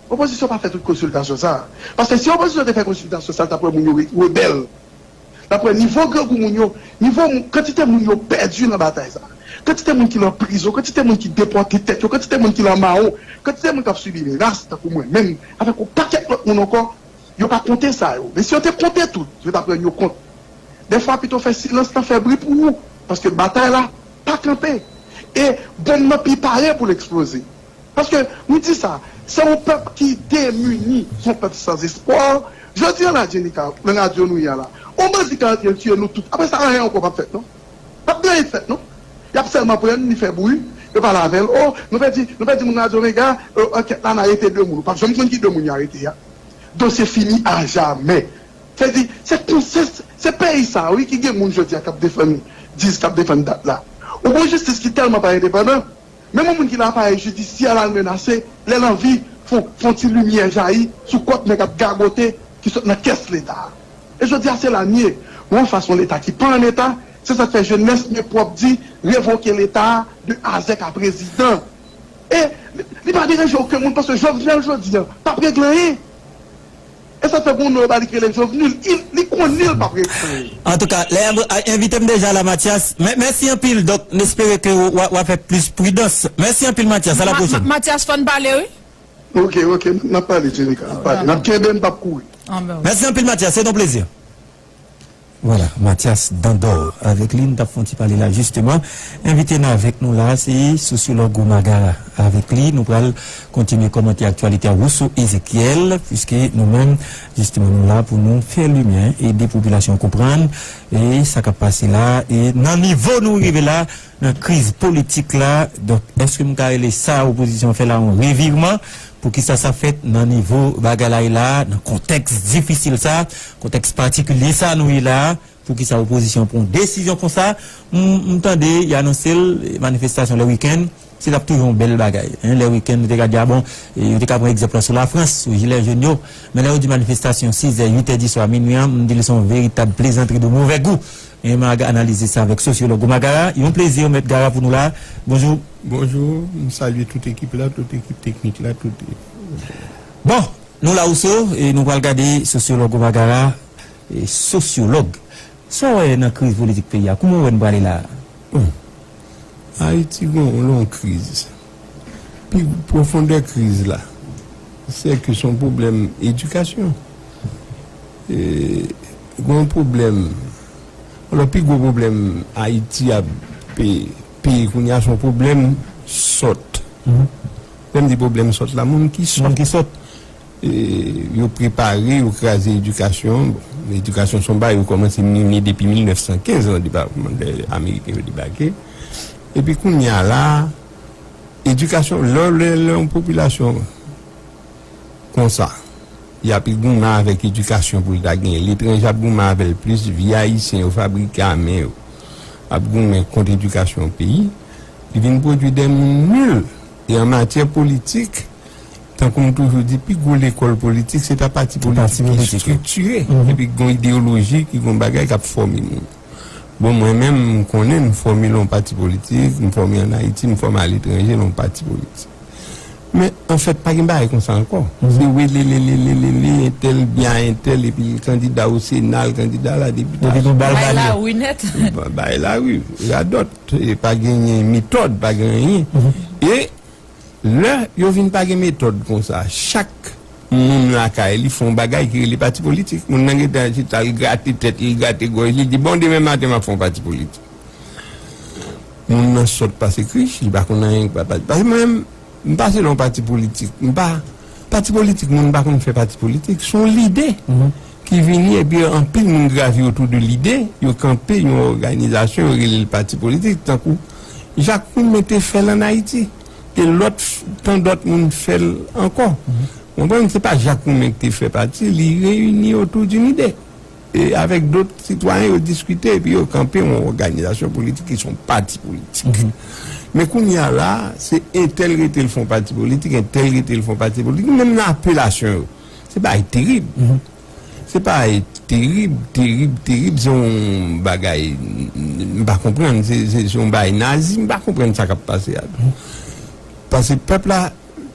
Opozisyon pa fè tout konsiltasyon sa a. Paske si opozisyon te fè konsiltasyon sa a, l t ap wè moun yo re-, rebèl. L ap wè nivo grangou moun yo, nivo moun, kantite moun yo pèdi nan batay sa a. Kantite moun ki nan prizon, kantite moun ki depòte tèt yo, kantite moun ki nan mawon, kantite moun k ap sibi menas, tankou mwen menm, avèk yon pakèt lòt moun ankò, yo pa konte sa yo. Men si yo te konte tout, yo t ap rann yo kont. Dèfwa, pito fè silans lan fè bri pou ou, paske batay la pa kanpe. E bonm nan pi pare pou l eksploze. Paske, nou di sa, se yon pèp ki demini, se yon pèp san espwa. Jodi a la, Jenika, nan radyo nou ye a la, yon bandi ka antre, l tiye nou tout. Apre sa, anyen ankò p ap fèt, non. P ap gen anyen k fèt, non. Y ap sèlman pran l, li fè bri, yo pale avè l. O, nou pèdi, nou pèdi moun Radyo Mega, e, ankèt la, n arete de moun. Ou p ap janm konn ki de moun y arete a. Dosye fini ajamè. Sa vle di, se konsyans, se peyi sa a, wi, ki gen moun jodi a k ap defann, di k ap defann dat la. Ou gon jistis ki tèlman pa endepandan, menm yon moun ki nan aparèy jidisyè a, l al menase, lè l anvi, fè, fè yon ti limyè jayi sou kòk nèg ap gagote ki sot nan kès Leta a. E jodi a, se la n ye. Nou anfas yon Leta ki pa an eta, se sa k fè jenès mwen pwòp di, revoke Leta a de A a Z ka prezidan. E li, li pa deranje okenn moun, paske Jovenel jodi a p ap regle anyen. E sa fè gon non yo ba li k rele Jovenul, li, li konnen l p ap regle anyen. Antouka, lè envite m deja la, Mathias, mè-, mèsi anpil. Donk, n espere ke w a, w a fè plis pridans. Mèsi anpil, Mathias. A la pwochèn. Mathias, fò n pale, wi. Ok, ok, n ap pale, Jenika, n ap pale. N ap kenbe, n p ap kouri. Mèsi anpil, Mathias, se yon plezi. Vwala, Mathias Dandor avèk li, n t ap fè yon ti pale la, jisteman. Envite n avèk nou la, se sosyològ Omagara. Avèk li, nou pral kontinye kòmante aktyalite a, Rousseau Ezekiel, piske nou menm, jisteman, nou la pou nou fè limyè, ede popilasyon an konprann, e sa k ap pase la, e nan nivo nou rive la, nan kriz politik la. Donk, èske m ka rele sa opozisyon an fè la yon revirman? Poukisa sa fèt nan nivo bagay la ye la, nan kontèks difisil sa, kontèks patikilye sa nou ye la? Poukisa opozisyon pran yon desizyon konsa? M, m tande y anonse l, manifestasyon lè wikenn, se t ap toujou yon bèl bagay, en. Lè wikenn, nou te ka di, a bon, e, yo te ka pran egzanp la sou Lafrans, sou jilè jòn yo. Men lè yo di manifestasyon sizè, uitè di swa, minwi an, m di l se yon veritab plezantri de movè gou. E m a analize sa avèk sosyològ Omagara. Yon plezi, Mèt Gara, pou nou la. Bonjou. Bonjou, m salye tout ekip la, tout ekip teknik la, tout. Bon, nou la, Rousseau, e nou pral gade sosyològ Omagara, e sosyològ. Sa w wè nan kriz politik peyi a? Kouman w wè n prale la a? Bon, Ayiti gon yon long kriz. Pi pwofondè kriz la, se ke se yon pwoblèm edikasyon. E, gon pwoblèm, alò, pi gwo pwoblèm Ayiti ap pe-, peye kounye a, se yon pwoblèm sòt. Lè m di pwoblèm sòt la, moun ki sòt. Moun ki sòt. E, yo prepare, yo kraze edikasyon. Bon, edikasyon se yon bagay yo kòmanse mine depi mil nèf san kenz, nan depatman lè Ameriken yo debake. Epi kounye a la, edikasyon, lè, lè, lè yon popilasyon konsa, y ap goumen avèk edikasyon pou l ta genyen. Letranje ap goumen avè l plis, vye Ayisyen yo fabrike a men yo, ap goumen kont edikasyon peyi, li vin pwodui de moun nil. E an matyè politik, tankou m toujou di, pi gwo lekòl politik, se ta pati politik ki estriktire, epi ki gon ideyoloji, ki gon bagay k ap fòme moun. Bon, mwen menm, m konnen m fòme l yon pati politik, m fòme ann Ayiti, m fòme aletranje l yon pati politik. Men, anfèt, pa gen bagay konsa ankò. Se wi, li, li, li, li, li, li, entèl byen entèl, epi l kandida o Sena, l kandida la depita. Epi nou ba l Bay vale. Lari nèt. Ba-, bay lari, radòt. E pa genyen metòd, pa gen anyen. E lè yo vin pa gen metòd konsa, chak moun lakay li fè yon bagay ki rele pati politik. Moun nan gentan chita, li grate tèt li, li grate gòj li, li di, "Bon, demen maten, m ap fè yon pati politik." Moun nan sòt pase krich, li pa konn anyen ki pa pati. Paske mwen menm, m pase nan yon pati politik. M pa, pati politik, moun pa konn fè pati politik. Se yon lide ki vini, epi anpil moun gravite otou de lide, yo kanpe yon òganizasyon, yo rele l pati politik, tankou Jak Roumen te fè l ann Ayiti, e lòt, tan dòt moun fè l ankò. Konprann, se pa Jak Roumen ki te fè pati, li reyini otou d'une idée. E avèk dòt sitwayen, yo diskite, epi yo kanpe yon òganizasyon politik ki se yon pati politik. Men kounye a la, se entèl rete l fè yon pati politik, entèl rete l fè yon pati politik, menm nan apelasyon yo. Se bagay terib. Se bagay terib, terib, terib, se yon bagay, m pa konprann, se, se, se yon bagay nazi, m pa konprann sa k ap pase a. Paske pèp la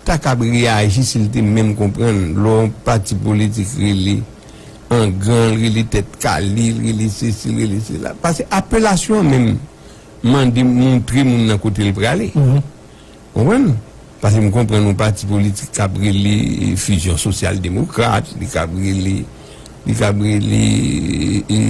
ta kab reyaji si l te menm konprann lè yon pati politik rele Angran, l rele Tèt Kale, l rele sesi, l rele sela. Paske apelasyon an menm mande montre moun nan kote l prale. Konprann? Paske m konprann yon pati politik k ap rele, e, Fusion Sosyal Demokrat, li k ap rele, li k ap rele, e, e,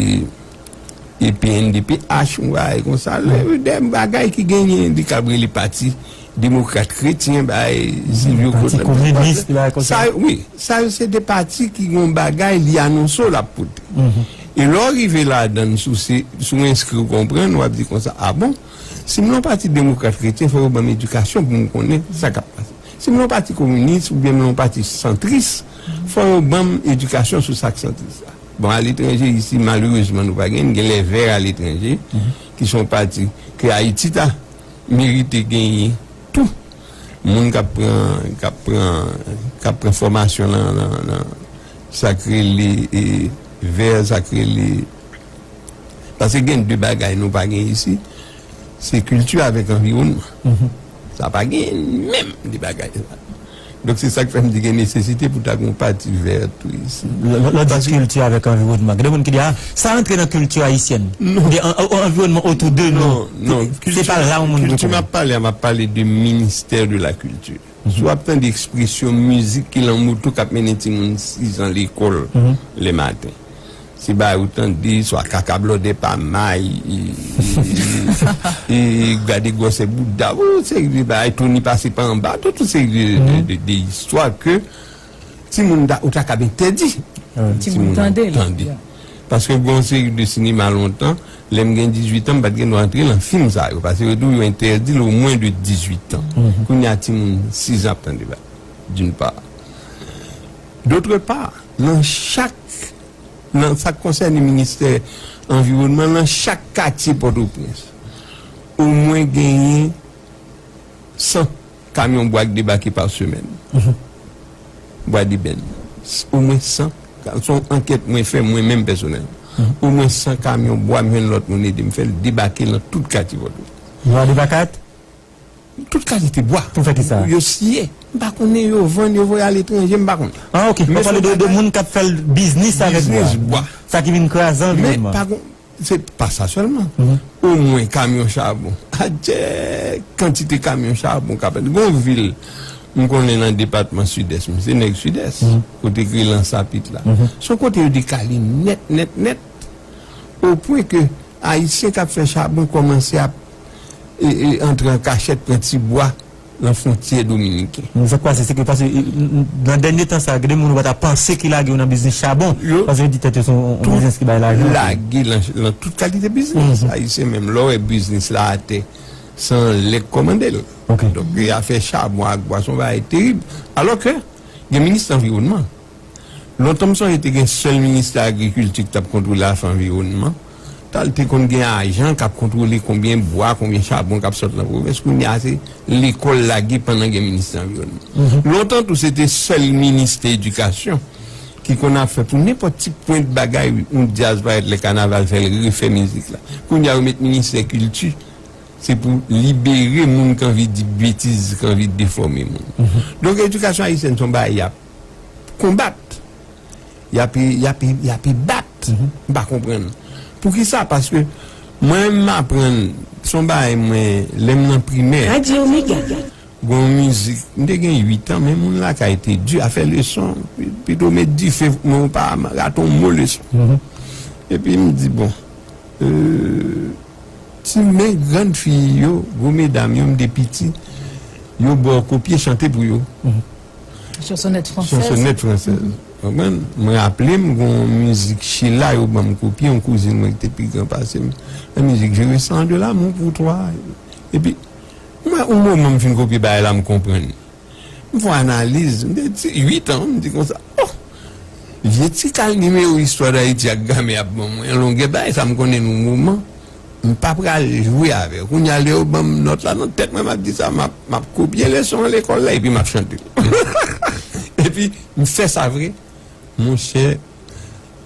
e, P N D P H, yon bagay konsa. Lè, de bagay ki genyen, li k ap rele pati Demokrat Kretyen, bay Silvio Clotaire. Pati kominis, bagay konsa. Sa yo, wi, sa yo se de pati ki gon bagay li anonse w l ap pote. E lè w rive ladan l, si w se, si w enskri, w konprann, w ap di konsa, a bon, si m nan yon pati Demokrat Kretyen, fò yo ban m edikasyon pou m konnen sa k ap pase. Si m nan yon pati kominis oubyen m nan yon pati santris, fò yo ban m edikasyon sou sa k santris la. Bon, aletranje isi, malerezman, nou pa gen, gen Les Verts aletranje, ki se yon pati ke Ayiti ta merite genyen tou. Moun k ap pran, k ap pran, k ap pran fòmasyon nan, nan, nan sa k rele, e, vè, sa k rele, paske gen de bagay nou pa gen isi, se kilti avèk anviwònman. Sa pa gen menm de bagay sa. Donk, se sa k fè m di gen nesesite pou ta gen yon pati vè tou isi. Lè, lè, lè w di kilti avèk anviwònman, gen de moun ki di, a, sa rantre nan kilti ayisyèn. Non. Gen an, an, anviwònman otou de nou. Non, non. Se pa la yon moun dwe pale. Kilti m ap pale a, m ap pale de ministè de la kilti. Si w ap tande ekspresyon mizik ki lan moto k ap mennen timoun sizan lekòl lè maten. Se bagay ou tande, swa kaka blòdè pa may, e, e, e, e, gade gwòsè bouda, ou, se de bagay Tony pase pa anba, tout, tout se de, de, de, de istwa ke timoun ta, ou ta kab entèdi. Timoun tande l. Paske gen yon seri de sinema lontan, lè m gen dizuit an, m pa t gen dwa antre nan fim sa yo, paske yo di w yo entèdi l omwen de dizuit an. Kounye a, timoun sizan ap tande bagay, d'une part. D'autre part, nan chak, nan sa k konsène ministè anviwònman, nan chak katye Pòtoprens, omwen genyen san kamyon bwa k debake pa semèn. Bwa dibèn. Omwen san. Se yon ankèt mwen fè, mwen menm pèsonèl. Omwen san kamyon bwa, m jwenn lòt moun ede m fè l, debake nan tout katye Pòtoprens. Bwa debake? Tout kalite bwa. Pou fè ki sa? Yo siye. M pa konnen, yo vann, yo voye aletranje, m pa konnen. Ah, ok. Ou pale de, de moun k ap fè l biznis avèk bwa. Biznis bwa. Sa ki vin kraze anviwònman. Men, pa kon-, se pa sa sèlman. Omwen kamyon chabon. Adjè, kantite kamyon chabon k ap antre. Gon vil, m konnen nan depatman Sidès, m se nèg Sidès, kote k rele Ansapit la. Se yon kote yo dekale nèt, nèt, nèt. O pwen ke Ayisyen k ap fè chabon kòmanse ap, e, e, antre an kachèt, pran ti bwa nan fwontyè dominiken. Men sa k pase, se ke, paske, e, n-, n-, nan dènye tan sa, gen de moun ou pa ta panse ki lage yo nan biznis chabon, paske yo di tèt yo se yon, yon biznis ki bay lajan. Lage lan, lan tout kalite biznis. Ayisyen menm, lè w wè biznis la atè, se anlè k kòmande l. Ok. Donk, e afè chabon ak bwa, se yon bagay terib. Alò ke, gen minis anviwònman. Lontan, m sonje te gen sèl ministè agrikilti ki t ap kontwole afè anviwònman. Tal te konn gen ajan k ap kontwole konbyen bwa, konbyen chabon k ap sot nan pwovens. Kounye a, se lekòl lage pandan gen ministè anviwònman. Lontan tou, se te sèl ministè edikasyon ki konn ap fè pou nenpòt ti pwent bagay, wi, yon djaz parèt lè kanaval fè l refè mizik la. Kounye a, yo met ministè kilti. Se pou libere moun k anvi di betiz, k anvi defòme moun. Donk, edikasyon ayisyèn se yon bagay y ap konbat. Y ap, y ap, y ap bat. M pa konprann. Poukisa? Paske mwen, m aprann, se yon bagay mwen, lè m nan primè, gon mizik, m te gen uit an, men moun lakay te di, afè leson, pito met dife, men ou pa rate yon mo leson. Epi m di, bon, euh, ti men grann fi yo, gwo medam yo, m te piti, yo ba w kopye, chante pou yo. Chansonnette française. Chansonnette française. Konprann? Mwen raple m, gon mizik Sheila, yo ban m kopye, yon kouzin mwen ki te pi gran pase m. Yon mizik, Je ressens de l'amour pour toi. Epi, mwen, yon moman m fin kopye bagay la, m konprann. M fè yon analiz, m te di, uit an, m di konsa, oh! Vye ti kal nimewo Istwa Dayiti ak Gramè ap ban mwen, longè bagay sa m konnen nan moman, m pa pral jwe avè l. Kounye a, lè yo ban m nòt la, nan tèt mwen, m ap di sa, m ap, m ap kopye leson an lekòl la, epi m ap chante l. Epi, m fè sa vre. Monchè,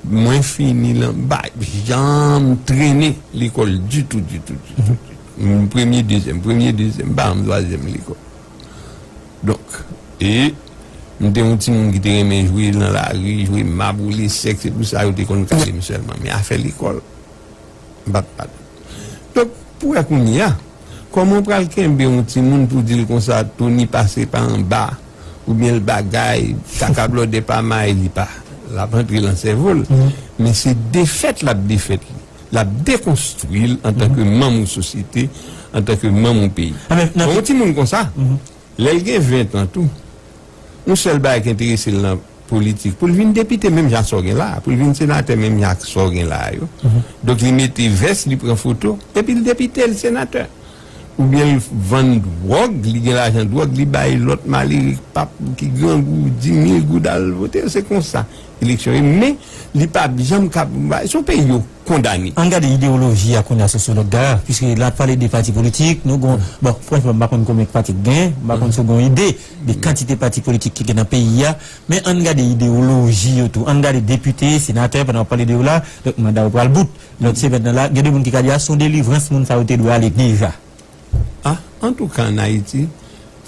mwen fini lan, m pa janm trennen lekòl ditou, ditou, ditou, ditou. M premye, dezyèm, premye, dezyèm, m pa janm twazyèm lekòl. Donk, e m te yon timoun ki te renmen jwe nan lari, jwe mab, woule sèk, se pou sa yo te konn kale m sèlman. Men afè lekòl, m pa t pale. Donk, pou wè kounye a, kòman w pral kenbe yon timoun pou di l konsa, Tony pase pa anba, oubyen l bagay, kaka blòdè pa may, li pa, l ap antre lan sèvo l. Men se defèt l ap defèt li. L ap dekonstwi l antanke manm yon sosyete, antanke manm yon peyi. Bon, yon timoun konsa, lè l gen ven tan tou, yon sèl bagay ki enterese l nan politik, pou l vin depite menm jan sa w gen la, pou l vin senatè menm jan sa w gen la yo. Donk, li mete vès, li pran foto, epi l depite, l senatè. Oubyen l vann dwòg, li gen lajan dwòg, li bay lòt malere pap ki grangou di mil goud al vote, se konsa eleksyon ye. Men, li p ap janm ka, se yon peyi yo kondane. Ann gade idewoloji a kounye a, sosyològ Gara, piske l ap pale de pati politik, nou gon, bon, franchman, m pa konn konbyen pati k gen, m pa konn si w gon ide de kantite pati politik ki gen nan peyi a, men ann gade idewoloji yo tou, ann gade depite, senatè, pandan w ap pale de yo la, donk manda yo pral bout. Lòt semèn nan la, gen de moun ki ka di, a, se yon delivrans, moun sa yo te dwe ale deja. Ah, antouka, ann Ayiti,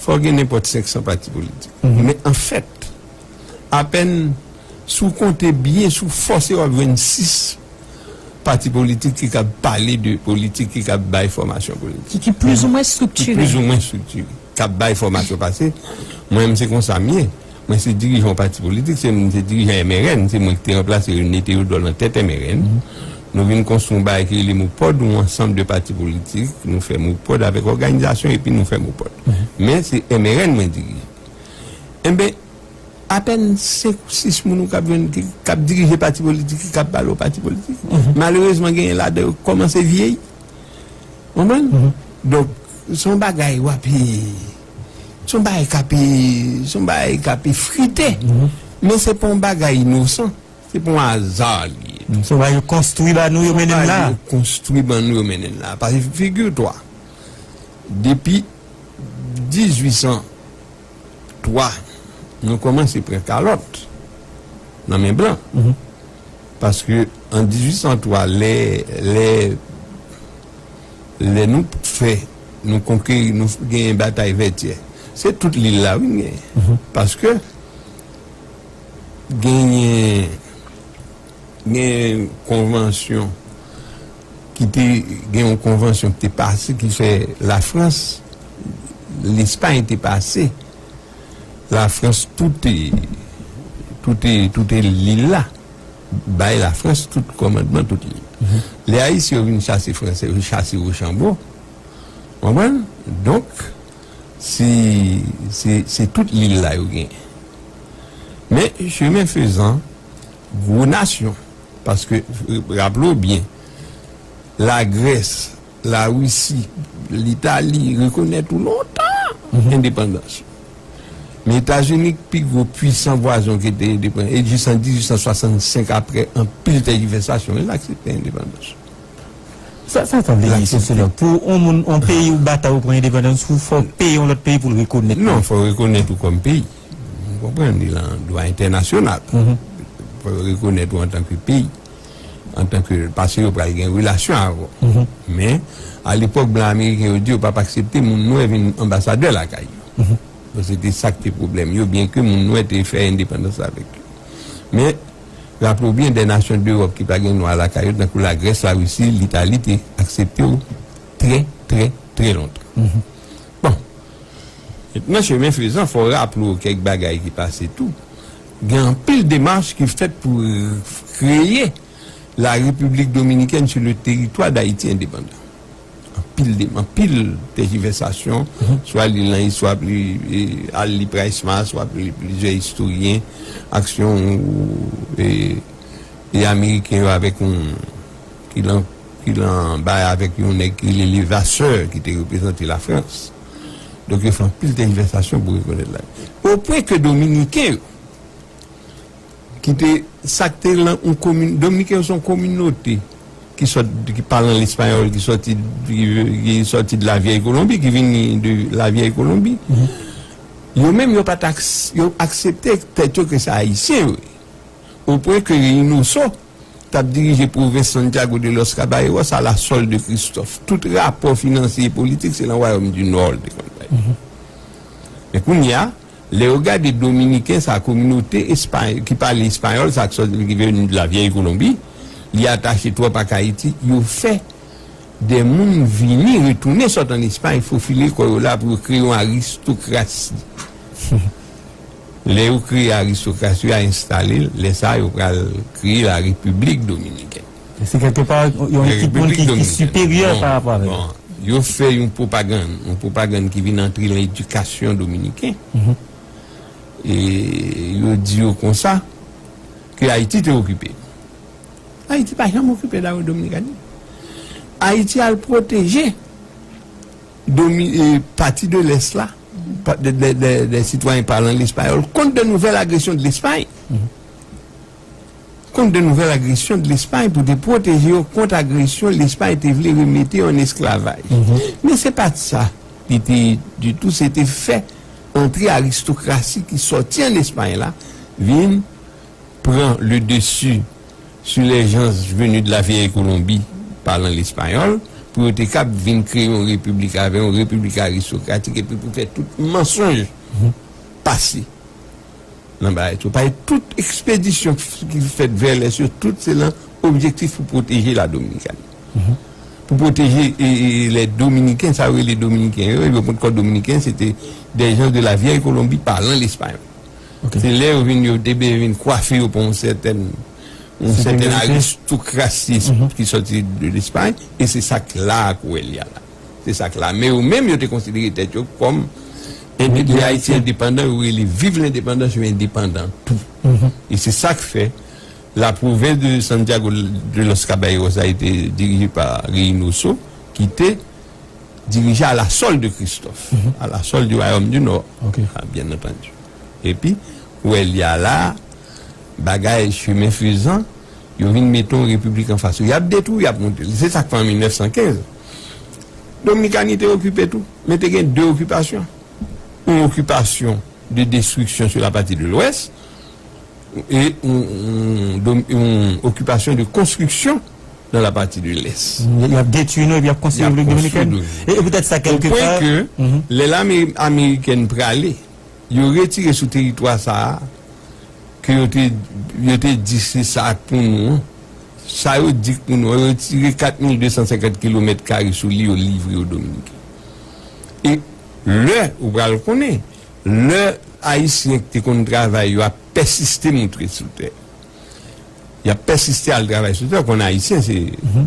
fò gen nenpòt senk san pati politik. Men anfèt, apèn, si w konte byen, si w fòse, w ap jwenn sis pati politik ki kab pale de politik, ki kab bay fòmasyon politik. Ki, ki plizoumwen striktire. Ki plizoumwen striktire. K ap bay fòmasyon pase. Mwen menm, se konsa m ye. Mwen se dirijan yon pati politik, se, m se dirijan M R N, se mwen ki te ranplase René Théodore nan tèt M R N. Nou vin konstwi yon bagay ki rele MOPOD, yon ansanm de pati politik, nou fè MOPOD avèk òganizasyon, epi nou fè MOPOD. Men se M R N mwen dirije. Enben, apèn senk ou sis moun ou k ap jwenn ki, k ap dirije pati politik, ki k ap pale w pati politik. Malerezman, genyen ladan yo k kòmanse vyeyi. Konprann? Donk, se yon bagay w ap, se yon bagay k ap, se yon bagay k ap efrite. Men se pa yon bagay inosan. Se pa yon aza li ye. Se yon bagay yo konstwi ba nou, yo mennen n la. Yo konstwi ba nou, yo mennen n la. Paske figure-toi, depi dizuit san twa, nou kòmanse pran kalòt nan men blan. Paske an dizuit san twa, lè, lè, lè nou fè, nou konkeri, nou genyen batay Vètyè, se tout lil la, wi, n genyen. Paske genyen, gen konvansyon ki te, gen yon konvansyon ki te pase, ki fè Lafrans, Lespay te pase Lafrans tout, tout, tout lil la, bay Lafrans tout kòmandman tout lil. Lè Ayisyen yo vin chase Fransè yo, chase Wochanbo, konprann? Donk, se, se, se tout lil la yo genyen. Men, chemen fezan, gwo nasyon, paske, raple w byen, Lagrès, Larisi, Litali rekonèt ou lontan endepandans. Men Etazini, pi gwo pwisan vwazen ki te endepandan, e jis an dizuit san swasannsenk, apre anpil tèjivèsasyon, l aksepte endepandans. Sa, sa sanble li, sosyològ. Pou yon moun, yon peyi ou batay ou pran endepandans, ou fò peye yon lòt peyi pou l rekonèt ou. Non, fò rekonèt ou kòm peyi. Ou konprann, li lan dwa entènasyonal. Fò yo rekonèt ou antanke peyi, antanke, paske yo pral gen relasyon avè w. Men, alepòk, blan ameriken yo di yo p ap aksepte moun nwè vin anbasadè lakay yo. Bon, se te sa k te pwoblèm yo, byenke moun nwè te fè endepandans avèk yo. Men, raple w byen, de nasyon dewòp ki pa gen nwa lakay yo, tankou Lagrès, Larisi, Litali, te aksepte w trè, trè, trè lontan. Bon, mentnan, chemen fezan, fò raple w kèk bagay ki pase tou. Gen anpil demach ki fèt pou kreye la République dominicaine sur le territoire d'Haïti indépendant. Anpil de, anpil tèjivèsasyon, swa li lan, swa li, e, al li Price-Mars, swa li plizyè istoryen, aksyon, e, e ameriken yo avèk yon, ki lan, ki lan bay avèk yon nèg ki rele Levasseur, ki te reprezante Lafrans. Donk, yo fè anpil tèjivèsasyon pou rekonèt la. Opwen ke Dominiken yo, ki te, sa k te lan yon komin, Dominiken yo se yon kominote ki sòt, ki pale an espayòl, ki sòti, ki, ki sòti de la Vieille Colombie, ki vini de la Vieille Colombie. Yo menm, yo pa t aks-, yo aksepte tèt yo ke se Ayisyen yo ye. Opwen ke Reynoso t ap dirije pwovens Santiago de los Caballeros à la solde de Christophe. Tout rapò finansye e politik, se nan Wayòm di Nò l te konn bay. Men kounye a, lè yo gade Dominiken sa, kominote espay-, ki pale espayòl, sa k sòti, ki vini de la Vieille Colombie, li atache twòp ak Ayiti, yo fè de moun vini, retounen sòt ann Espay, fofile kò yo la pou yo kreye yon aristokrasi. Lè yo kreye aristokrasi a, enstale l, lè sa a, yo pral kreye la République dominicaine. Se kèlkepa yon ekip moun ki, ki siperyè pa rapò avè l. Bon, Yo fè yon pwopagann, yon pwopagann ki vin antre nan edikasyon dominiken. E yo di yo konsa ke Ayiti te okipe. Ayiti pa janm okipe la Dominikani. Ayiti al pwoteje domi, e, pati de lès la, pa, de, de, de, de sitwayen palan lespayòl kont de nouvèl agresyon de Lespay. Kont de nouvèl agresyon de Lespay pou te pwoteje yo kont agresyon Lespay te vle remete yo an esklavaj. Men se pa t sa li te ye ditou, se te fè antre aristokrasi ki sòti an Espay la vin pran le dessus sur les gens venus de la vieille Colombie, parlant l'espagnol, pou yo te kab vin kreye yon repiblik avè yon repiblik aristokratik epi pou fè tout mansonj pase nan bagay tou. Paske tout ekspedisyon ki fèt vè lès yo, tout se nan objektif pou pwoteje la Dominikani. Pou pwoteje e, e, les Dominicains, sa yo rele Dominiken yo, yo pran kò Dominiken, se te des gens de la vieille Colombie parlant l'espagnol. Se lè yo vin, yo te vin kwafe yo pa yon sètèn, yon sèten aristokrasi ki sòti de Lespay, e se sa k la ak wè l ya la. Se sa k la. Men yo menm, yo te konsidere tèt yo kòm endepandan, Ayisyen endepandan, yo rele viv lendepandans, yo endepandan tou. E se sa k fè la province de Santiago de los Caballeros a été dirigée par Reynoso, ki te dirije à la solde de Christophe, à la solde du Royaume du Nord, ah, bien entendu. Epi, wè l ya la, bagay chemen fezan, yo vin mete yon repiblik anfas yo. Y ap detwi, y ap monte. Se sa k fè an mil nèf san kenz, Dominikani te okipe tou, men te gen de okipasyon. Yon okipasyon de destriksyon sur la partie de l'ouest, e yon, yon, yon okipasyon de konstriksyon dans la partie de l'est. Y ap detwi nou epi y ap konstwi Repiblik Dominikèn. E, e poutèt sa, kèlke pa. Au point que lè lame amerikèn prale, yo retire sou teritwa sa a, ke yo te, yo te di se sa k pou nou an. Sa yo di k pou nou an, yo retire kat mil de san senkant kilomèt kare sou li, yo livre yo Dominiken. E lè, ou pral konnen, lè Ayisyen ki te konn travay yo ap pèsiste moutre sou tè, y ap pèsiste al travay sou tè, konn Ayisyen se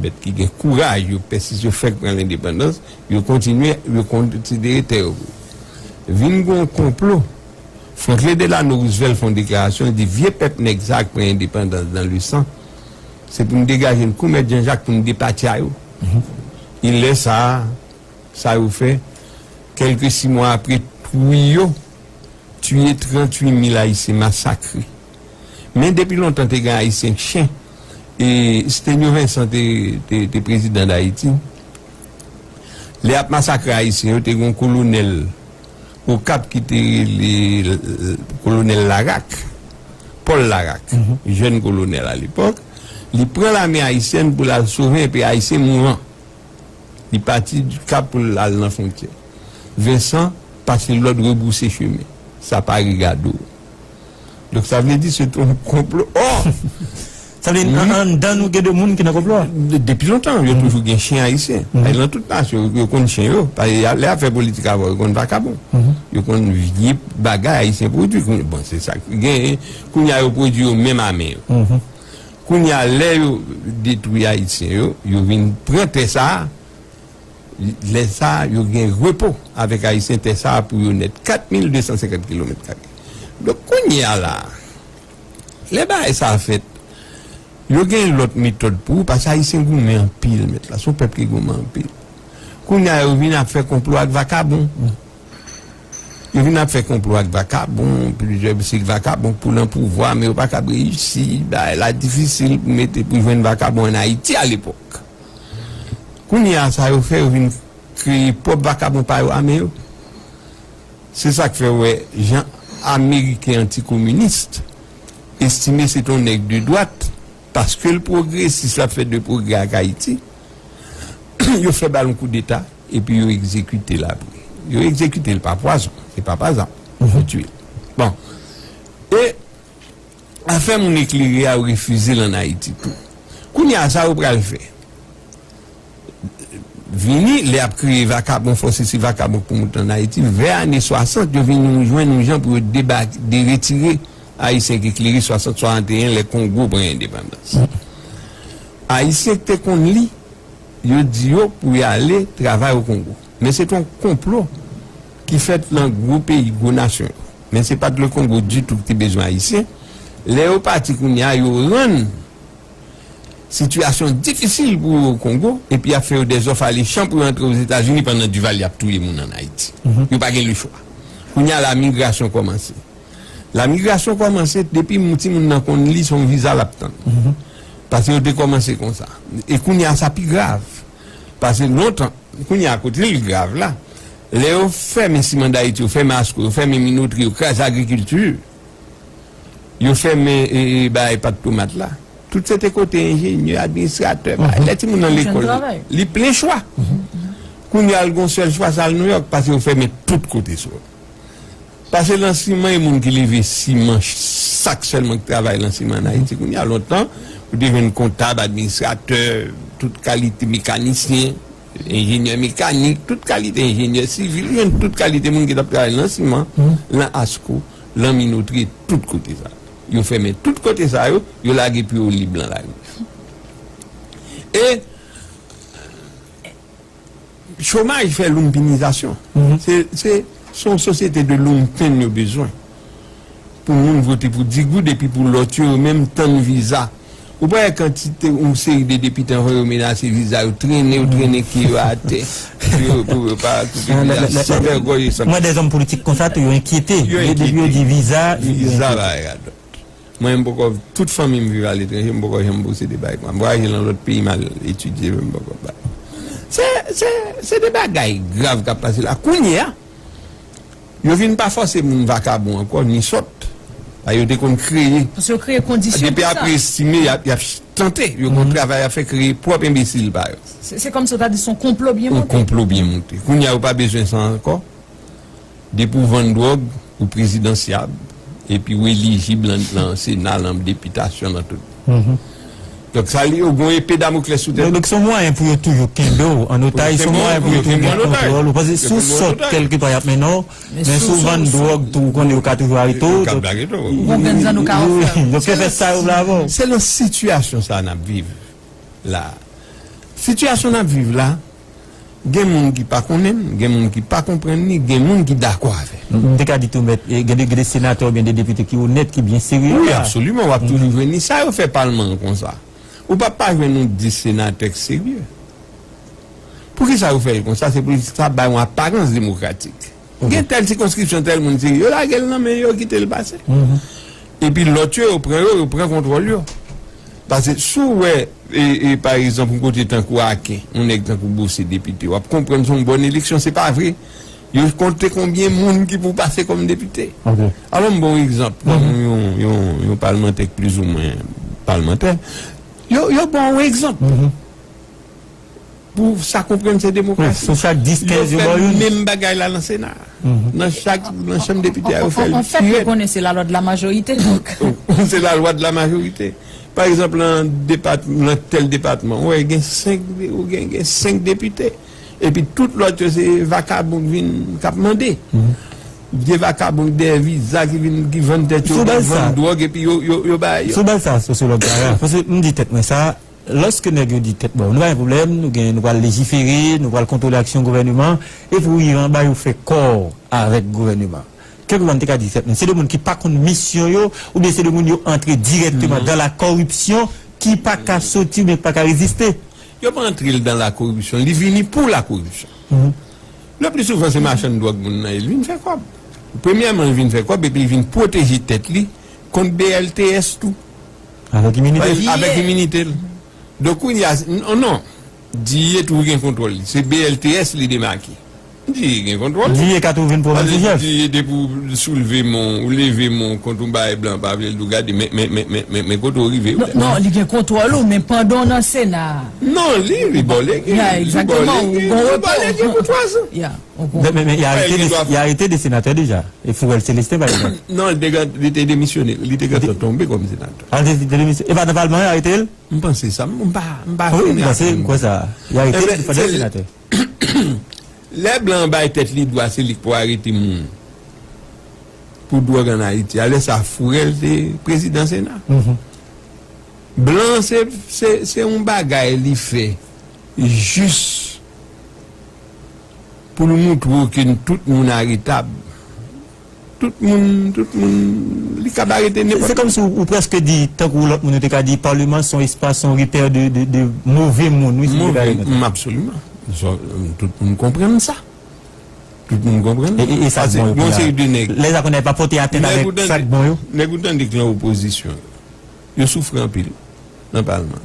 bèt ki gen kouraj, yo pèsiste, yo fèk pran lendepandans, yo kontinye, yo konsidere tè yo pou yo. Vin gen yon konplo. Franklin Delano Roosevelt fè yon deklarasyon, li di, vye pèp nèg sa a k pran endepandans dans le sang, se pou n degaje n kou Mèt Janjak pou n depatya yo. E lè sa a, sa yo fè, kèlke sis mwa apre, twi yo tiye tranntuit mil Ayisyen, masakre. Men depi lontan te gen Ayisyen k chen. E Stenio Vincent te, te, te prezidan Dayiti. Lè y ap masakre Ayisyen yo, te gen yon kolonèl Okap ki te rele, euh, kolonèl Laraque, Paul Laraque, jèn kolonèl alepòk. Li pran lame ayisyèn pou l al sove enpe Ayisyen mouran. Li pati di Kap pou l al nan fwontyè. Vincent pase lòd rebouse chemen. Sa pa regade w. Donk, sa vle di se te yon konplo. Ò! Sa vle di, an, anndan nou gen de moun ki nan konplo a? De, depi lontan, yo toujou gen chen ayisyen. Nan tout nasyon, yo, yo konn chen yo. Paske y a, lè y ap fè politik avè yo, yo konn vakabon. Yo konn vye bagay ayisyen pwodui. Bon, se sa ki genyen. Kounye a, yo pwodui yo menm a men yo. Kounye a, lè yo detwi Ayisyen yo, yo vin pran tè sa a. Lè sa a, yo gen repo avèk Ayisyen tè sa a pou yo nèt. Kat mil de san senkant kilomèt kare. Donk, kounye a la, lè bagay sa a fèt, yo gen lòt metòd pou, paske Ayisyen goumen anpil, mèt la. Se yon pèp ki goumen anpil. Kounye a, yo vin ap fè konplo ak vakabon. Yo vin ap fè konplo ak vakabon, plizyè seri vakabon pou nan pouvwa, men yo pa kab reyisi. Bagay la difisil pou mete, pou jwenn vakabon ann Ayiti alepòk. Kounye a, sa yo fè, yo vin kreye pwòp vakabon pa yo, ame yo. Se sa k fè w wè jan Ameriken antikominis estime se te yon nèg de dwat, paske l pwogresis, l ap fè de pwogrè ak Ayiti. Yo fè ba l yon koudeta, epi yo egzekite l apre. Yo egzekite l pa pwazon, se pa pa zam. Yo tiye l. Bon. E afè moun eklere a, yo refize l ann Ayiti tou. Kounye a, sa yo pral fè? Vini, lè y ap kreye vakabon, fòse se vakabon k pou moute ann Ayiti, vè ane swasant, yo vin jwenn yon jan pou yo deba, de retire Ayisyen k eklere, swasant, swasanteyen, lè Kongo pran endepandans. Ayisyen k te konn li, yo di yo pou y ale travay o Kongo. Men se t yon konplo ki fèt nan gwo peyi, gwo nasyon yo. Men se pa t le Kongo ditou ki te bezwen Ayisyen. Lè yo pati kounye a, yo rann sitiyasyon difisil pou yo o Kongo, epi y ap fè yo dèzòf alechan pou yo antre Ozetazini pandan Duvalier ap touye moun ann Ayiti. Yo pa gen lechwa. Kounye a la migrasyon kòmanse. La migrasyon kòmanse depi moun, timoun nan konn li, se yon viza l ap tann. Paske yo te kòmanse konsa. E kounye a sa pi grav. Paske lontan, kounye a kote l grav la, lè yo fèmen Siman Dayiti, yo fèmen Asco, yo fèmen Minotri, yo kraze agrikilti, yo fèmen e, e, bay pat tomat la. Tout se te kote enjenyè, administratè, bay. Lè timoun nan lekòl, li plen chwa. Kounye a l gon sèl chwa, se al Nouyòk, paske yo fèmen tout kote sou. Paske lan siman, e moun ki leve siman, sak sèlman ki travay lan siman ann Ayiti. Kounye a lontan, ou te jwenn kontab, administratè, tout kalite mekanisyen, enjenyè mekanik, tout kalite enjenyè sivil, ou jwenn tout kalite moun ki t ap travay lan siman, lan Asco, lan Minotri, tout kote sa. Yo fèmen tout kote sa yo, yo lage piwo lib lan lari. E chomaj fè lounpinizasyon. Se, se, se yon sosyete de lounpen yo bezwen. Pou moun vote pou di goud epi pou lòt yo, yo menm tann viza. Ou pa wè kantite, yon seri de depite anvan yo menase viza, yo trennen, yo trennen ke yo atè. Pou yo, pou yo pa koupe viza. San vègòy e san. Mwen, dèzòm politik konsa tou, yo enkyete. Yo enkyete. Depi yo di viza, yo enkyete. Viza bagay radòt. Mwen, m poko, tout fanmi m viv aletranje, m poko janm posede bagay konsa. M vwayaje lan lòt peyi, m al etidye, men m poko bay. Se, se, se de bagay grav k ap pase la. Kounye a, yo vin pa fòse moun vakabon ankò, ni sòt. Sa yo te konn kreye. Paske yo kreye kondisyon pou sa. Depi apre estime, y ap, y ap tante. Yo gon travay y ap fè kreye pwòp enbesil pa yo. Se, se kòmsi w ta di se yon konplo byen monte. Yon konplo byen monte. Kounye a, yo pa bezwen sa ankò. Depi w vann dwòg, ou prezidansyab, epi w elijib lan, lan Sena, lan depitasyon, lan tout. Donk, sa li, yo gon epe Damoklès sou tèt. Donk, se yon mwayen pou yo toujou kenbe w an otaj, se yon mwayen pou yo toujou gen kontwòl ou. Paske si w sòt, kèlkeswa y ap mennen w, men si w vann dwòg tou, ou konnen yo ka toujou arete w. Yo ka toujou arete w. Ou gon grenn zanno ka ofè w. Yo ka fè sa yo vle avè w. Se nan sitiyasyon sa a n ap viv la. Sitiyasyon n ap viv la, gen moun ki pa konnen l, gen moun ki pa konprann li, gen moun ki dakò avè l. M te ka di tou, mèt, e, gen de, gen de senatè oubyen de depite ki onèt, ki byen serye la. Wi, absoliman, w ap toujou jwenn li. Sa yo fè palman an konsa. Ou p ap pa jwenn yon dis senatè k serye. Poukisa yo fè l konsa? Se pou sa bay yon aparans demokratik. Gen tèl sikonskripsyon, tèl moun, se yo lage l nan men yo, yo kite l pase. Epi lòt yo, yo pran yo, yo pran kontwòl yo. Paske si w wè, e, e, pa egzanp, yon kote tankou Aken, yon nèg tankou Bose depite, w ap konprann se yon bòn eleksyon, se pa vre. Yo konte konbyen moun ki pou pase kòm depite. Alò, m ba w yon egzanp, yon, yon, yon, yon palmantè k plizoumwen palmantè. Yo, yo ba w yon egzanp. Pou sa konprann se demokrasi. Wi, sou chak dis, kenz, yo ba w youn. Yo fè menm bagay la nan Sena. Nan chak, nan chanm depite a, yo fè l dirèk. An fèt, yo konnen se la lwa de la majorite, donk. Se la lwa de la majorite. Pa egzanp, lan depat-, lan tèl depatman, ou wè, gen senk, ou gen, gen senk depite. Epi tout lòt yo, se vakabon k vin, k ap mande. Vye vakabon k dèyè viza, ki vin, ki vann tèt yo, vann dwòg, epi yo, yo, yo ba yo. Sou baz sa, sosyològ Gara, paske m di tèt mwen sa, lòske nèg yo di tèt bò, nou pa gen pwoblèm, nou gen, nou pral lejifere, nou pral kontwole aksyon gouvèneman, epi w rive anba, yo fè kò avèk gouvèneman. Kèlkeswa, m te ka di tèt mwen, se de moun ki pa konn misyon yo, oubyen se de moun yo antre dirèkteman dan la kòripsyon, ki pa ka soti oubyen ki pa ka reziste. Yo pa antre l dan la kòripsyon, li vini pou la kòripsyon. Le pli souvan, se machann dwòg moun nan ye, li vin fè kòb. Premyèman, li vin fè kòb, epi li vin pwoteje tèt li kont B L T S tou. Avèk iminite l. Avèk iminite l. Donk, kounye a, n-, non, D I A tou gen kontwòl li. Se B L T S li demake. D I A gen kontwòl li. D I A ka tou vin pwoblèm sou chèf. D I A depi w soulve men w, ou leve men w kont yon bagay blan pa vle l di w gade, men, men, men kote w rive. Non, non, li gen kontwòl ou, men pandan w nan Sena a. Non, li, li ba w lege. Ya, egzakteman, ou gon repo. Li ba w lege pou twa zan. Ya, ou gon. Men, men, men, y a arete de, y a arete de senatè deja. E Fourel Célestin, pa egzanp. Non, li te gen, li te demisyone. Li te gentan tonbe kòm senatè. A, li te, li te demisyone. E pa nan palman yo arete l? M panse sa. M pa, m pa konnen. Wi, m panse, m kwè sa. Y a arete l, li pa t senatè. Lè blan an bay tèt li dwa, se li k pou arete moun pou dwòg ann Ayiti. A lè sa, Fourel te prezidan Sena. Blan an, se, se, se yon bagay li fè. Jis pou nou montre w ke tout moun aretab. Tout moun, tout moun, li kab arete nenpòt. Se kòmsi ou, ou prèske di, tankou lòt moun yo te ka di, palman se yon espas, se yon repè de, de, de move moun, wi, si m te ka repete. Move, absoliman. Tout moun konprann sa. Tout moun konprann. E, e, e sa k bon yo pou la. Lè sa konnen pa pote atent avèk sa k bon yo. Nèg ou tande k nan opozisyon yo, yo soufri anpil nan palman.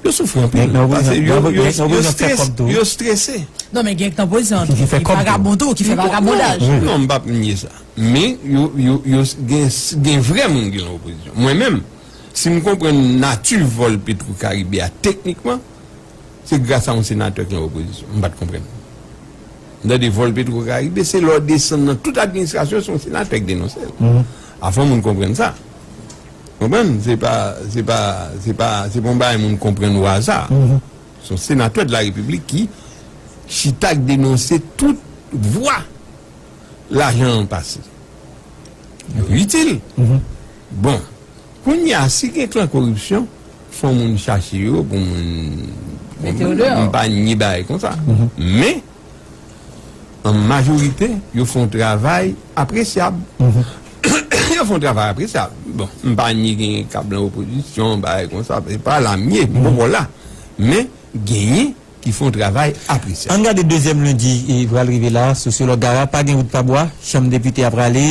Yo soufri anpil. Paske yo, yo, yo strese. Non, men gen k nan opozisyon ki fè vagabon tou, ki fè vagabondaj. Non, m p ap nye sa. Men yo, yo, yo gen, gen vrè moun ki nan opozisyon. Mwen menm, si m konprann nati vòl Petro Caribe a teknikman, se gras a yon senatè ki nan opozisyon. M pa t konprann. M tande vòl Petro Caribe, se lè w desann nan tout administrasyon, se yon senatè ki denonse l. A fò moun konprann sa. Konprann? Se pa, se pa, se pa, se pa yon bagay moun konprann o aza. Se yon senatè de la Repiblik ki chita k denonse tout vwa lajan an pase. Yo itil. Bon, kounye a, si gen klan koripsyon, fò moun chache yo pou moun. Mete yo deyò. M pa nye bagay konsa. Men, an majorite, yo fè yon travay apresyab. Yo fè yon travay apresyab. Bon, m pa nye gen k ap nan opozisyon, bagay konsa, se pa la m ye, m poko la. Men, genyen ki fè yon travay apresyab. Ann gade dezyèm lendi, e, pral rive la, sosyològ Gara, pa gen wout pa bwa, chanm depite a prale,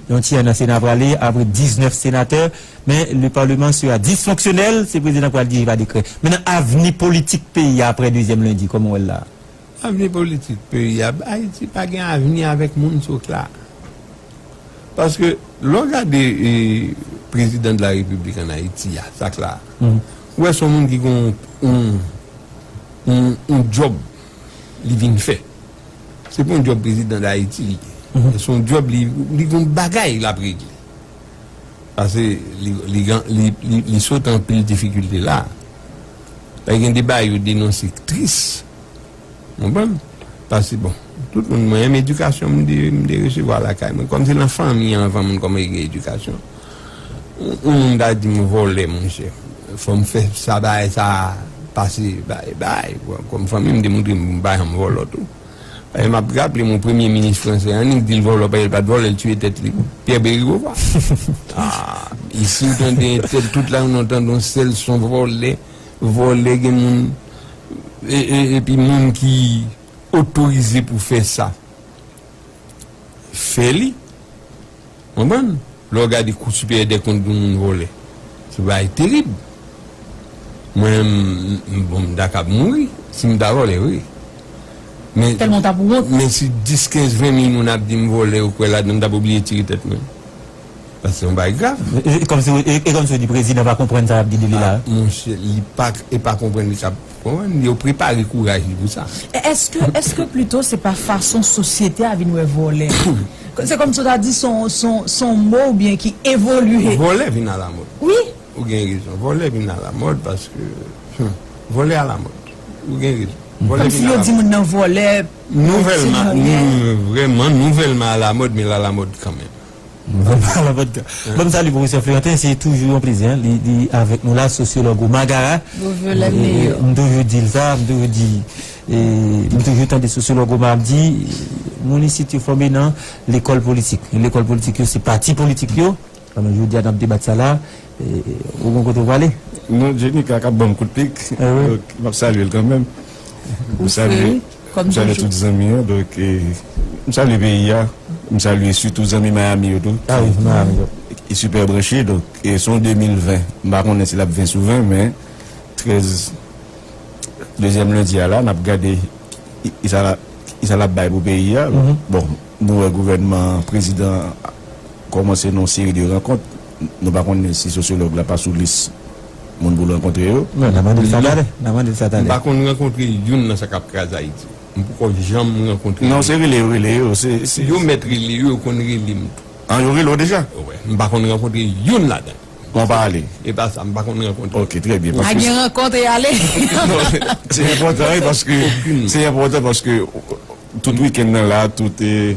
yon tiyè nan Sena prale, apre diznèf senatè, men le parlement sera dysfonctionnel, se prezidan k pral dirije pa dekrè. Mentnan, avni politik peyi a apre dezyèm lendi, kòman w wè l la? Avni politik peyi a, Ayiti pa gen avni avèk moun sot la. Paske, lè w gade, e, prezidan de la repiblik ann Ayiti a, sa k la, ou wè se yon moun ki gen yon, yon, yon djòb li vin fè. Se pa yon djòb prezidan de Ayiti li ye. Se yon djòb li, li gen yon bagay l ap regle. Paske li, li, li, li, li sot anpil difikilte la. Paske gen de bagay yo denonse k tris. Konprann? Paske, bon, tout moun, mwen menm edikasyon m te, m te resevwa lakay mwen. Kòm se nan fanmi an anvan moun kòmanse gen edikasyon. Yon, yon moun ta di m vòlè, monchè. Fò m fè sa, bagay sa pase, bay, bay. Bon, kòm fanmi m te montre m, m pa janm vòlò tou. Paske m ap raple m yon premye minis fransè, annik di l vòlò, paske l pa t vòlè, l tiye tèt li. Pierre Bérégovoy. Ah, isi w tande entèl, tout la, nou tande yon sèl son vòlè. Vòlè, gen moun, e, e, epi moun ki otorize pou fè sa, fè li. Konprann? Lè w gade Kou Siperyè dè Kont di yon moun vòlè, se bagay terib. Mwen, m, m, bon, m ta kab mouri si m ta vòlè, wi. Men, tèlman w t ap wont. Men si dis, kenz, ven mil moun ap di m vòlè, ou kwè ladan, m t ap oblije tire tèt mwen. Paske se yon bagay grav. E, e kòmsi, e, e kòmsi w di prezidan pa konprann sa y ap di de li la. Ah, monchè, li pa, e pa konprann li k ap konprann. Yo prepare kouraj li pou sa. E èske, èske plito se pa fason sosyete a vin wè vòlè? Se kòmsi w ta di se yon, se yon, se yon mo oubyen ki evolye. Vòlè vin alamòd. Wi. Ou gen rezon. Vòlè vin alamòd paske, hmm, vòlè alamòd. Ou gen rezon. Vòlè vin alamòd. Kòmsi yo di moun nan vòlè. Nouvèlman, nou, vrèman, nouvèlman alamòd, men l alamòd kanmenm. Ban m salye pwofesè Florentin, se toujou yon plezi, en, li, li avèk nou la, sosyològ Omar Gara. M toujou di l sa, m toujou di, e, m toujou tande sosyològ Omar ap di, moun isit yo fòme nan lekòl politik. Lekòl politik yo, se pati politik yo. Pandan jodi a n ap debat sa la, e, ou gon kote w prale? Non, Jenny Clark ap ban m kout pik. Donk, m ap salye l kanmenm. M salye, m salye tout zanmi yo, donk, e, m salye peyi a, m salye sitou zanmi Miami yo tou. Ah wi, Miami yo. E sipè branche, donk, e se yon de mil ven, m pa konnen si l ap ven sou ven, men trèz, dezyèm lendi a la, n ap gade ki, ki sa l ap, ki sa l ap bay pou peyi a. Bon, nou wè gouvènman prezidan kòmanse nan yon seri de rankont. Nou pa konnen si sosyològ la pa sou lis moun pou l rankontre yo. Non, n a mande l sa talè. N a mande l sa talè. M pa konn rankontre youn nan sa k ap kraze Ayiti. M poko janm rankontre yo. Non, se rele yo, rele yo. Se, se... Yo mèt rele yo, yo konn rele m tou. An, yo rele w deja? Wi, m pa konn rankontre youn ladan. Bon, pa ale. E pa sa, m pa konn rankontre. Ok, trè byen. Pa gen rankont e ale. Non, se enpòtan, wi, paske, se enpòtan paske tout wikenn nan la, tout, e,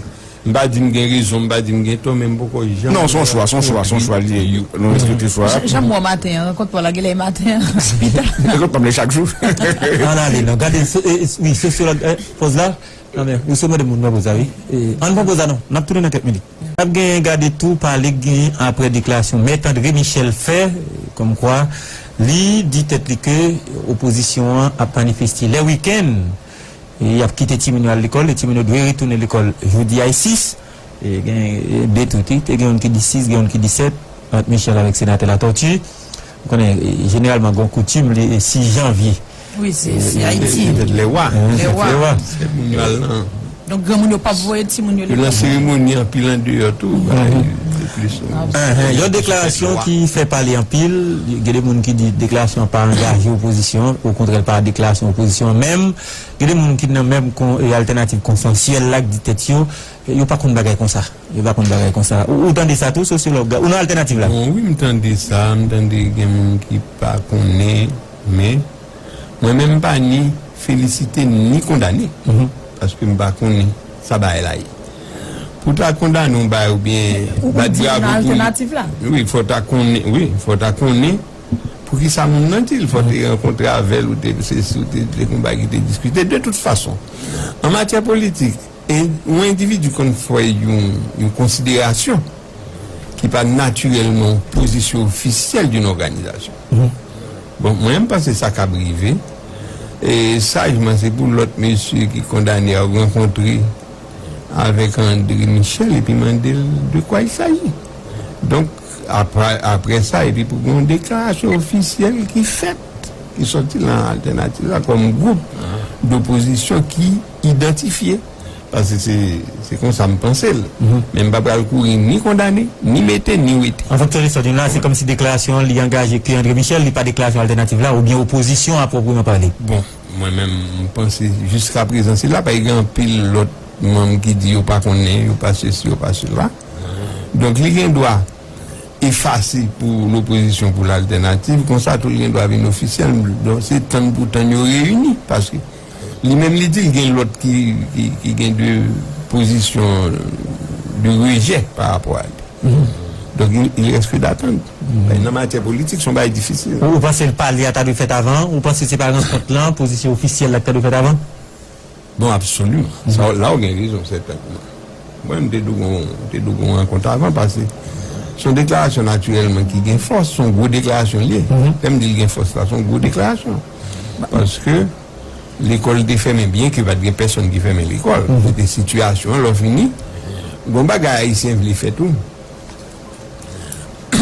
M pa di m gen rezon, m pa di m gen tò, men m poko janm. Non, se yon chwa, se yon chwa, se yon chwa li ye. Nou respekte chwa a. Jan m wè w maten an, rankont pa w la, genlè e maten an, pita. Rankont pa m li chak jou. Ann ale non, gade, so- e- e- wi, sosyològ, eh, pòz la. Non, men, ou se mande moun pran pòz la, wi. E, ann pran pòz la non, n ap tounen nan kèk minit. N ap genyen gade tou pale k genyen apre deklarasyon Mèt André Michel fè, kòmkwa li di tèt li ke opozisyon an ap manifeste lè wikenn. E y ap kite timoun yo al lekòl, e timoun yo dwe retounen lekòl jodi a e sis. E gen, e, de tout, wi. Te gen youn ki di sis, gen youn ki di sèt, ant Michel avèk senatè Latortue. Ou konnen, e, jeneralman, gen yon koutim, li, e, sis janvye. Wi, se, se Ayiti. Se fèt lè wa. Lè wa. Fèt lè wa. Se moun yo al nan. Donk, granmoun yo p ap voye timoun yo lekòl. Yo nan seremoni anpil andeyò tou. Bagay de plis. Yon deklarasyon ki fè pale anpil. Gen de moun ki di deklarasyon an pa angaje opozisyon an, okontrè, l pa deklarasyon opozisyon an menm. Gen de moun ki nan menm kon, e, altènativ konsansyèl la, k di tèt yo, e, yo pa konn bagay konsa. Yo pa konn bagay konsa. Ou, ou tande sa tou, sosyològ? Ou nan altènativ la? Bon, wi, m tande sa. M tande gen moun ki pa konnen, men mwen menm m pa ni felisite ni kondane. Paske m pa konnen sa bagay la ye. Pou ta kondane yon bagay oubyen bat bravo pou li, wi, fò ta konnen, wi, fò ta konnen poukisa moun nan di l, fò te rankontre avè l, ou te sesi, ou te, te gon bagay ki te diskite. De tout fason, an matyè politik, e, yon endividi konn fè yon, yon konsiderasyon ki pa natirèlman yon pozisyon ofisyèl d'une organisation. Bon, mwen, m panse sa k ap rive. E sajman, se pou lòt mesye ki kondane a rankontre avèk André Michel epi mande l de quoi il s'agit. Donk, apre, apre sa, epi pou gen yon deklarasyon ofisyèl ki fèt, ki sòti nan altènativ la kòm gwoup dopozisyon ki idantifye. Paske se, se konsa m panse l. Men m pa pral kouri ni kondane, ni mete, ni wete. An fèt, se sa w di m la, se kòmsi deklarasyon an, li angaje ke André Michel, li pa deklarasyon altènativ la, oubyen opozisyon an pwoprman pale. Bon, mwen menm, m panse jiskaprezan se la, paske gen anpil lòt manm ki di yo pa konnen, yo pa sesi, yo pa sela. Donk, li gen dwa efase pou lopozisyon, pou laltènativ, konsa tou l gen dwa vin ofisyèl. Donk, se tann pou tann yo reyini, paske li menm li di l gen lòt ki, ki, ki gen de pozisyon de rejè pa rapò a li. Donk, il, il reste d'attendre. Nan matyè politik, se yon bagay difisil. Ou, ou panse l pale a ta dwe fèt avan? Ou panse se pa rankont lan, pozisyon ofisyèl la ki ta dwe fèt avan? Bon, absoliman. Sa, la ou gen rezon, sètènman. Mwen, m te dwe gon, m te dwe gon rankont avan, paske se yon deklarasyon natirèlman ki gen fòs, se yon gwo deklarasyon li ye. Lè m di l gen fòs la, se yon gwo deklarasyon. Paske lekòl te fèmen, byen ke pa t gen pèsonn ki fèmen lekòl. Se te sitiyasyon an, lè w fini, gon bagay Ayisyen vle fè tou.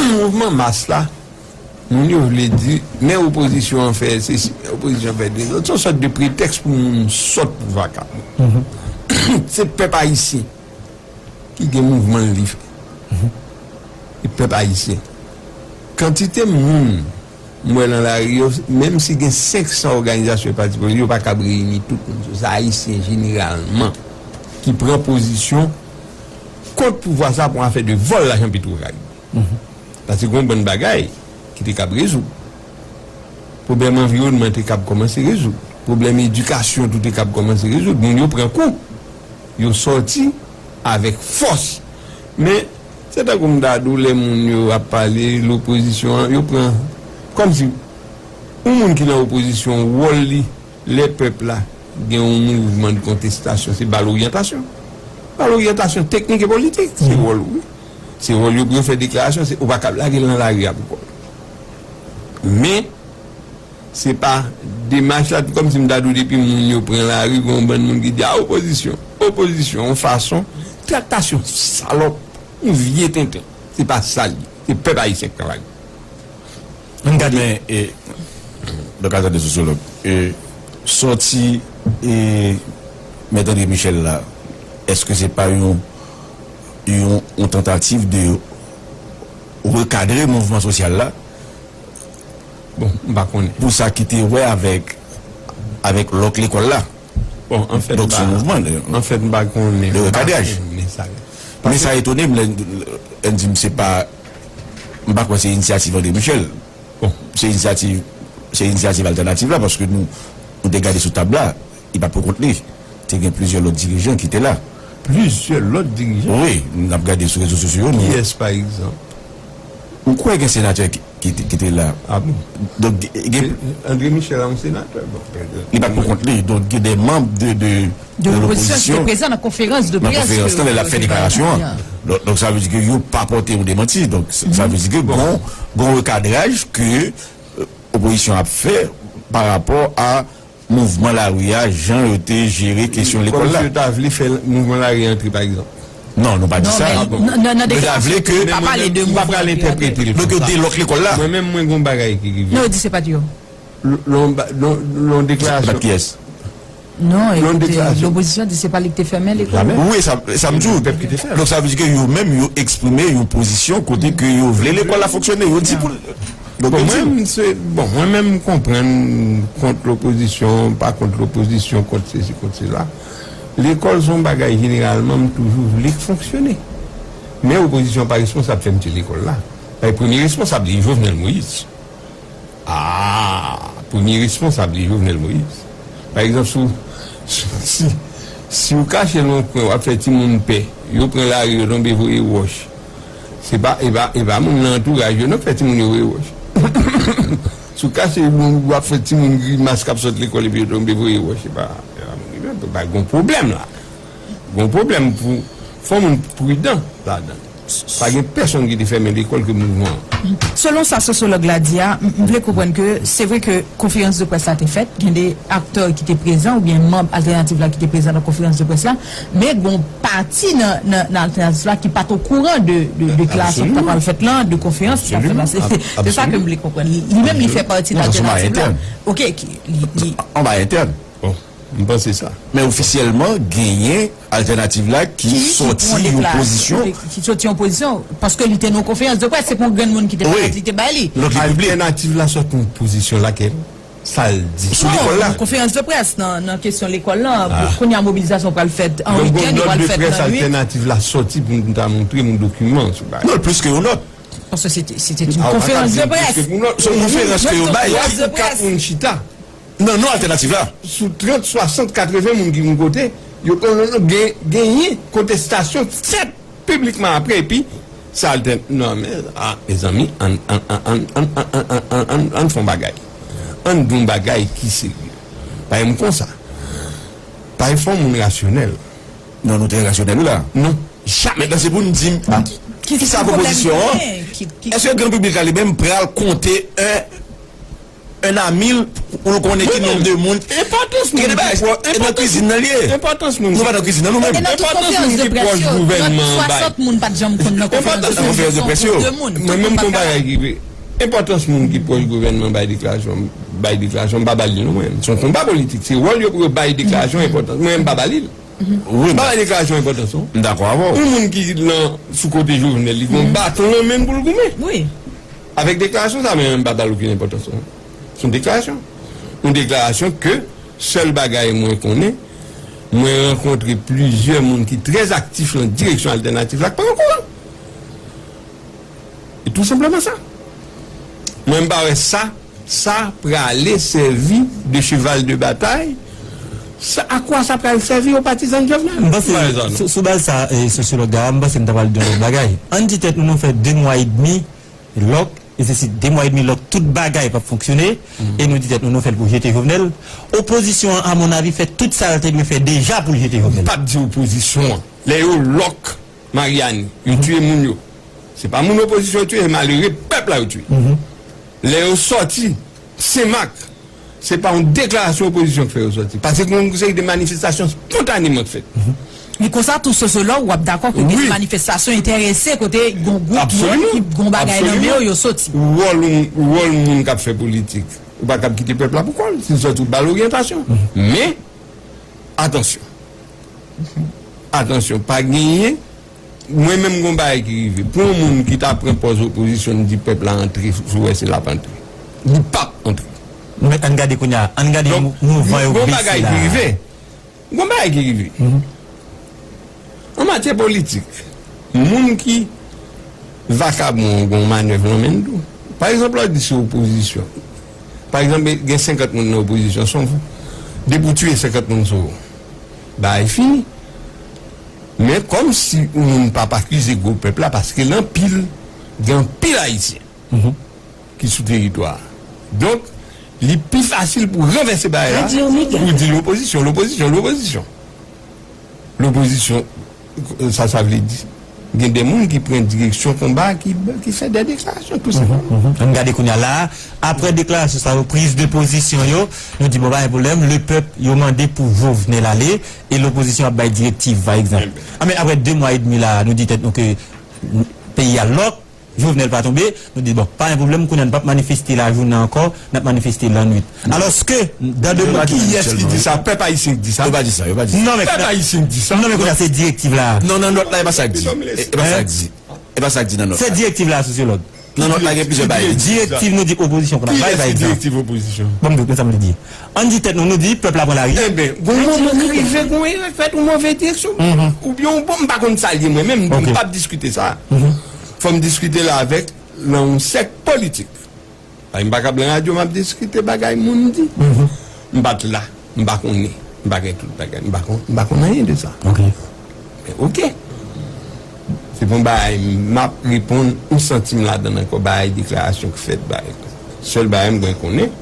Mouvman mas la, moun yo vle di, men opozisyon an fè sesi, men opozisyon an fè de lòt. Se yon sòt de pretèks pou moun sòt pou vakabon. Se pèp ayisyen ki gen mouvman l li fè. E pèp ayisyen. Kantite moun m wè nan lari yo, menm si gen senk san òganizasyon e pati politik, yo pa kab reyini tout moun. Se Ayisyen jeneralman ki pran pozisyon kont pouvwa sa pou afè de vòl lajan Petwokarib. Paske gen yon bann bagay ki te kab rezoud. Pwoblèm anviwònman te kab kòmanse rezoud. Pwoblèm edikasyon tou te kab kòmanse rezoud. Moun yo pran kou. Yo sòti avèk fòs. Men, se tankou m ta di w, lè moun yo ap pale, lopozisyon an, yo pran kòmsi yon moun ki nan opozisyon, wòl li, lè pèp la gen yon mouvman de kontestasyon, se ba l oryantasyon. Ba l oryantasyon teknik e politik, se wòl ou, wi. Se wòl yo pou yo fè deklarasyon, se, ou pa kab lage l nan lari a pou kò l. Men, se pa demach la, kòmsi m ta di w depi moun yo pran lari, gen yon bann moun ki di, a, opozisyon, opozisyon, yon fason, traktasyon salòp, yon vye tenten. Se pa sa l ye. Se pèp ayisyen k pran lari. Ann gade. Men, e, donk, atande, sosyològ, e, sòti, e, Mèt André Michel la, èske se pa yon, yon, yon tantativ de rekadre mouvman sosyal la? Bon, m pa konnen. Pou sa ki te wè avèk, avèk lòk lekòl la. Bon, anfèt, donk, se yon mouvman de, anfèt, m pa konnen, de rekadraj. M pa konnen sa. Men sa etone m, lè, lè n di m se pa, m pa kwè se inisyativ André Michel. Bon, se inisyativ, se inisyativ altènativ la, paske nou, nou te gade sou tab la, li pa pou kont li. Te gen plizyè lòt dirijan ki te la. plizyè lòt dirijan. Wi, n ap gade sou rezo sosyo yo, nou. Kiyès, pa egzanp? Ou kwè gen senatè ki, ki, ki te la? Ah bon? Donk, gen André Michel a yon senatè. Bon, li pa t pou kont li. Donk, gen de manm de, de, de lopozisyon ki te prezan nan konferans de près, nan konferans nan, lè l ap fè deklarasyon an. Donk, donk, sa vle di ke yo pa pote yon demanti. Donk, sa vle di ke gon, gon rekadraj ke, euh, opozisyon ap fè pa rapò a mouvman lari a, jan yo te jere kesyon lekòl la. Kòmsi yo ta vle fè mouvman lari a antre, pa egzanp. Non, nou pa di sa. Non, men nan, nan deklarasyon, yo pa pale de mouvman lari a. Donk, yo delòk lekòl la. Mwen menm, mwen gon bagay ki rive. Non, yo di se pa t yo. L-, lon ba-, lon, lon deklarasyon. Kiyès? Non, lon deklarasyon. Lopozisyon di se pa li ki te fèmen lekòl. Wi, sa, sa m di w. Pèp ki te fè. Donk, sa vle di ke yo menm, yo eksprime yon pozisyon kote ke yo vle lekòl la fonksyone. Yo di pou Bon, mwen, se, bon, mwen menm, m konprann kont lopozisyon, pa kont lopozisyon, kont sesi, kont sela. Lekòl se yon bagay, jeneralman, m toujou vle k fonksyone. Men opozisyon pa responsab fèmti lekòl la. Paske premye responsab li Jovenel Moïse. Ah, premye responsab li Jovenel Moïse. Pa egzanp, si w, si, si, si w kache nan yon kwen, w ap fè timoun pè, yo pran lari, yo tonbe voye wòch. Se pa, e pa, e pa moun nan antouraj yo non k fè timoun yo voye wòch. Si w kache moun, w ap fè timoun grimas k ap sot lekòl epi yo tonbe voye wòch, se pa, e pa moun grimas, pa gon pwoblèm la. Gon pwoblèm pou, fò moun pridan ladan. Pa gen pèsonn ki te fèmen lekòl ke mouvman an. Selon sa sosyològ la di a, m, m vle konprann ke se vre ke konferans de près la te fèt, gen de aktè ki te prezan oubyen manm altènativ la ki te prezan nan konferans de près la, men gon pati nan, nan, nan altènativ la ki pa t okouran de, de, de deklarasyon ki ta pral fèt lan, de konferans ki t ap fèt la. Se, se, se sa ke m vle konprann. Li, li menm, li fè pati nan altènativ la. Ok, ki, li, li. Anba entèn. Bon, m panse sa. Men ofisyèlman, genyen altènativ la ki soti yon pozisyon. Ki soti yon pozisyon, paske li te nan yon konferans de près, se pa yon grenn moun ki te parèt, li te bay li. Altènativ la soti yon pozisyon lakèl? Sa l di? Sou lekòl la. Nan konferans de près, nan, nan kesyon lekòl la, kounye a mobilizasyon pral fèt an wikèn, li pral fèt nan nwit. Donk, yon nòt de près altènativ la sòti pou nou ta montre moun dokiman sou bagay. Non, plis ke yon nòt. Paske se te, se te yon konferans de près. Se yon konferans ke yo bay. Twa pou kat moun chita. Nan non altènativ la. Sou trant, swasant, katreven moun ki vin kote, yo pran non, non, gen, genyen kontestasyon fèt piblikman apre, epi sa altèn-, non, men, ah, mezanmi, ann, ann fè yon bagay. Ann di yon bagay ki serye. Pa yon konsa. Pa yon fò moun rasyonèl. Non, nou trè rasyonèl, wi la. Non, jamè. Mentnan, se pou n di m, ah, ki, ki sa pwopozisyon an? Èske gran piblik la li menm pral konte un, un à mille pou l konnen ki nonb de moun? Enpòtans moun ki pwòch, e nan kizin nan li ye. Enpòtans moun. Nou pa nan kizin nan nou menm. E nan tout konferans de près yo, trant, swasant moun pa t janm konn nan konferans de près yo. Mwen menm, gon bagay ki rive. Enpòtans moun ki pwòch gouvènman bay deklarasyon, bay deklarasyon, m pa ba li l non mwen. Se yon konba politik. Se wòl yo pou yo bay deklarasyon enpòtans. Mwen, m pa ba li l. Wi, m pa bay deklarasyon enpòtans non. M dakò avè w. Yon moun ki nan, sou kote Jovenel, li gen yon baton nan men l pou l goumen. Wi. Avèk deklarasyon sa, men m pa ba l okenn enpòtans non. Se yon deklarasyon. Yon deklarasyon ke sèl bagay mwen konnen, mwen rankontre plizyè moun ki trè aktif nan direksyon altènatif la, k pa okouran. E tou senpleman sa. Mwen, m pa wè sa, sa prale sèvi de cheval de batay. Sa, a kwa sa pral sèvi o patizan Jovenel? M panse, sou, sou baz sa, e, sosyològ la, m panse n ta pral di yon lòt bagay. Ann di tèt nou, nou fè de mwa edmi, lòk, e se si de mwa edmi, lòk, tout bagay p ap fonksyone, e nou di tèt nou, nou fè l pou jete Jovenel. Opozisyon an, amonnavi, fè tout sa l te dwe fè deja pou l jete Jovenel. M p ap di opozisyon an. Lè yo lòk Mariani, yo tiye moun yo. Se pa moun opozisyon yo tiye, se malere pèp la yo tiye. Lè yo sòti Senmak, se pa yon deklarasyon opozisyon k fè yo sòti. Paske gen yon seri de manifestasyon espontaneman k fèt. Men konsa tou, sosyològ, w ap dakò ke gen de manifestasyon enterese kote gon gwoup moun ki gon bagay nan men yo, yo sòti. Wòl, wòl moun k ap fè politik, ou pa kab kite pèp la pou kò l. Si l sòti, ou ba l oryantasyon. Men, atansyon. Atansyon, pa genyen. Mwen menm, gon bagay ki rive. Pou yon moun ki ta pran pòz opozisyon, m di pèp la antre, sou wè se l ap antre. Li p ap antre. Men ann gade kounye a, ann gade mou-, mouvman yo bese la. Gon bagay ki rive. Gon bagay ki rive. An matyè politik, moun ki vakabon, gon manèv nan men l tou. Pa egzanp, lè w di se opozisyon. Pa egzanp, gen senkant moun nan opozisyon, se yon fou. Depi w tiye senkant moun sou ou, bagay fini. Men kòm si yon moun p ap akize gwo pèp la, paske l anpil, gen anpil Ayisyen ki sou teritwa a. Donk, li pi fasil pou ranvèse bagay la, pou di lopozisyon, lopozisyon, lopozisyon. Lopozisyon, sa, sa vle di, gen de moun ki pran direksyon konba, ki, ki fè de deklarasyon, tou senpleman. Ann gade kounye a la, apre deklarasyon sa yo, priz de pozisyon yo, nou di, bon, pa gen pwoblèm, le pèp, yo mande pou Jovenel ale, e lopozisyon ap bay direktiv, pa egzanp. Anben, apre de mwa edmi la, nou di tèt nou ke peyi a lòk, Jovenel pa tonbe, nou di, bon, pa gen pwoblèm, kounye a n p ap manifeste lajounen ankò, n ap manifeste lannwit. Alòske, dan de mwa, kiyès ki di sa? Pèp ayisyen ki di sa? Yo pa di sa, yo pa di sa. Non, men pèp ayisyen ki di sa? Non, men kounye a se direktiv la. Non, nan nòt la, e pa sa k di. E pa sa k di. E pa sa k di nan nòt la. Se direktiv la, sosyològ. Nan nòt la, gen plizyè bagay. Direktiv nou di opozisyon pou n ap bay, pa egzanp. Direktiv opozisyon. Bon, men sa m vle di. Ann di tèt nou, nou di pèp la pran lari. Enben, gon moman k rive, gon erè k fèt, yon move direksyon. Oubyen yon bon, m pa konn sa l ye mwen menm, m p ap diskite sa. Fò m diskite l avèk nan yon sèk politik. Paske m pa kab nan radyo, m ap diskite bagay moun di. M pa t la, m pa konnen, m pa gen tout bagay, m pa konn, m pa konn anyen de sa. Men oke. Se pa yon bagay m ap reponn, m santi m ladan l ankò, bagay deklarasyon k fèt, bagay konsa. Sèl bagay m gen konnen,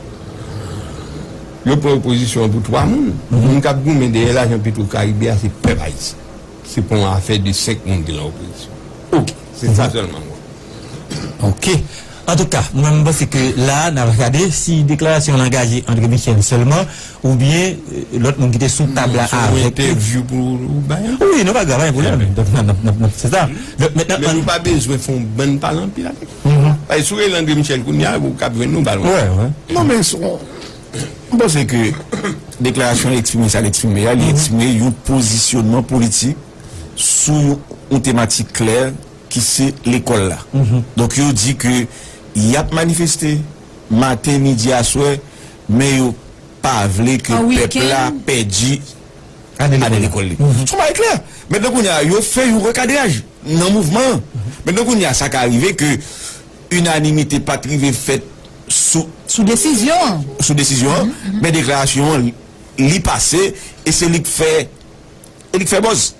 yo pran opozisyon an pou twa moun. Moun k ap goumen dèyè lajan Petro Caribe a, se pèp ayisyen. Se pa yon afè de senk moun ki nan opozisyon. Oke, se sa sèlman m wè. Oke. Antouka, mwen, m panse ke la, n ap gade si deklarasyon an angaje André Michel sèlman, oubyen, euh, lòt moun ki te sou tab la avèk li. Se yon entèvyou pou ou bay an? Wi, non, pa grav, pa gen pwoblèm. Donk, n ap, n ap, n ap, se sa. Donk, mentnan, men nou pa bezwen fè yon bann pale anpil avèk li. Paske si w rele André Michel kounye a, ou kab jwenn nou, ba l yon. Non, men, se yon, m panse ke deklarasyon eksprime sa l eksprime a, li eksprime yon pozisyonman politik sou yon, yon tematik klè ki se lekòl la. Donk, yo di ke y ap manifeste maten, midi, aswè, men yo pa vle ke pèp la pèdi ane lekòl li. Se yon bagay klè. Mentnan kounye a, yo fè yon rekadraj nan mouvman an. Mentnan kounye a, sa ka rive ke inanimite pa t rive fèt sou, sou desizyon an. Sou desizyon an, men deklarasyon an, li pase, e se li k fè, e li k fè buzz.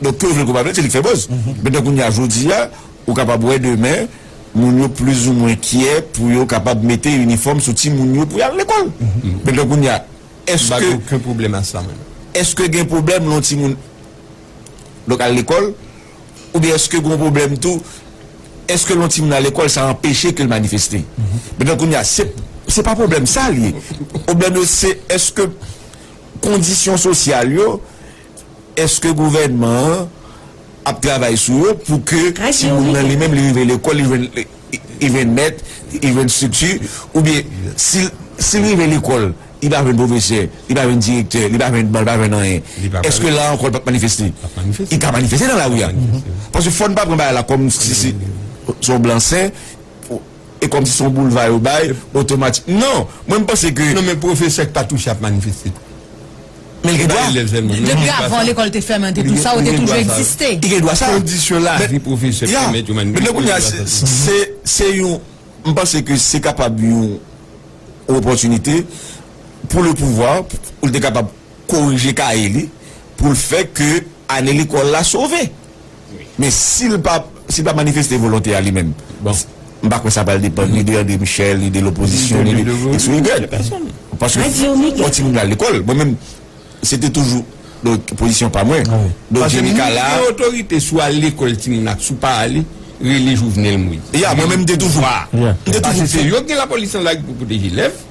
Donk, ke w vle ke w pa vle, se li k fè buzz. Mentnan kounye a, jodi a, ou kapab wè demen, moun yo plizoumwen kyè pou yo kapab mete inifòm sou timoun yo pou y al lekòl. Mentnan kounye a, èske, m pa gen okenn pwoblèm ak sa, mwen. Èske gen pwoblèm lè yon timoun, donk, al lekòl? Oubyen èske gen yon pwoblèm tou? Èske lè yon timoun al lekòl, sa anpeche ke l manifeste? Mentnan kounye a, se, se pa pwoblèm sa l ye. Pwoblèm yo, se èske kondisyon sosyal yo, èske gouvènman an ap travay sou yo pou ke timoun nan li menm li rive lekòl, li jwenn, li, li jwenn mèt, li jwenn estrikti, oubyen si, si l rive lekòl, li pa jwenn pwofesè, li pa jwenn direktè, li pa jwenn ban, li pa jwenn anyen. Èske la ankò l p ap manifeste? Li ka manifeste nan lari a. Paske fò n pa pran bagay la kòm si se, se yon blansen, e kòmsi se yon boulva yo bay, otomatik. Non, mwen m panse ke. Non, men pwofesè k pa touche ap manifeste tou. Men l gen dwa. Depi avan lekòl te fèmen, te tou sa yo te toujou egziste. Li gen dwa sa. Kondisyon lavi pwofesè pèmèt yo manifeste. Men kounye a, se, se, se yon, m panse ke se kapab yon opòtinite pou le pouvwa, pou l te kapab korije kaye li, pou l fè ke ane lekòl la sove. Men si l pa, si l pa manifeste volonte a li menm, m pa kwè sa pral depann ni de André Michel, ni de lopozisyon, ni de X ou Y. Paske fò timoun yo al lekòl. Mwen menm, se te toujou, donk, pozisyon pa mwen. Donk, Jemika la. Paske moun ki gen otorite sou al lekòl timoun ak sou pa ale, rele Jovenel Moïse. Ya, mwen menm, m te toujou. M te toujou. Paske se yo ki gen lapolis an lari pou pwoteje elèv.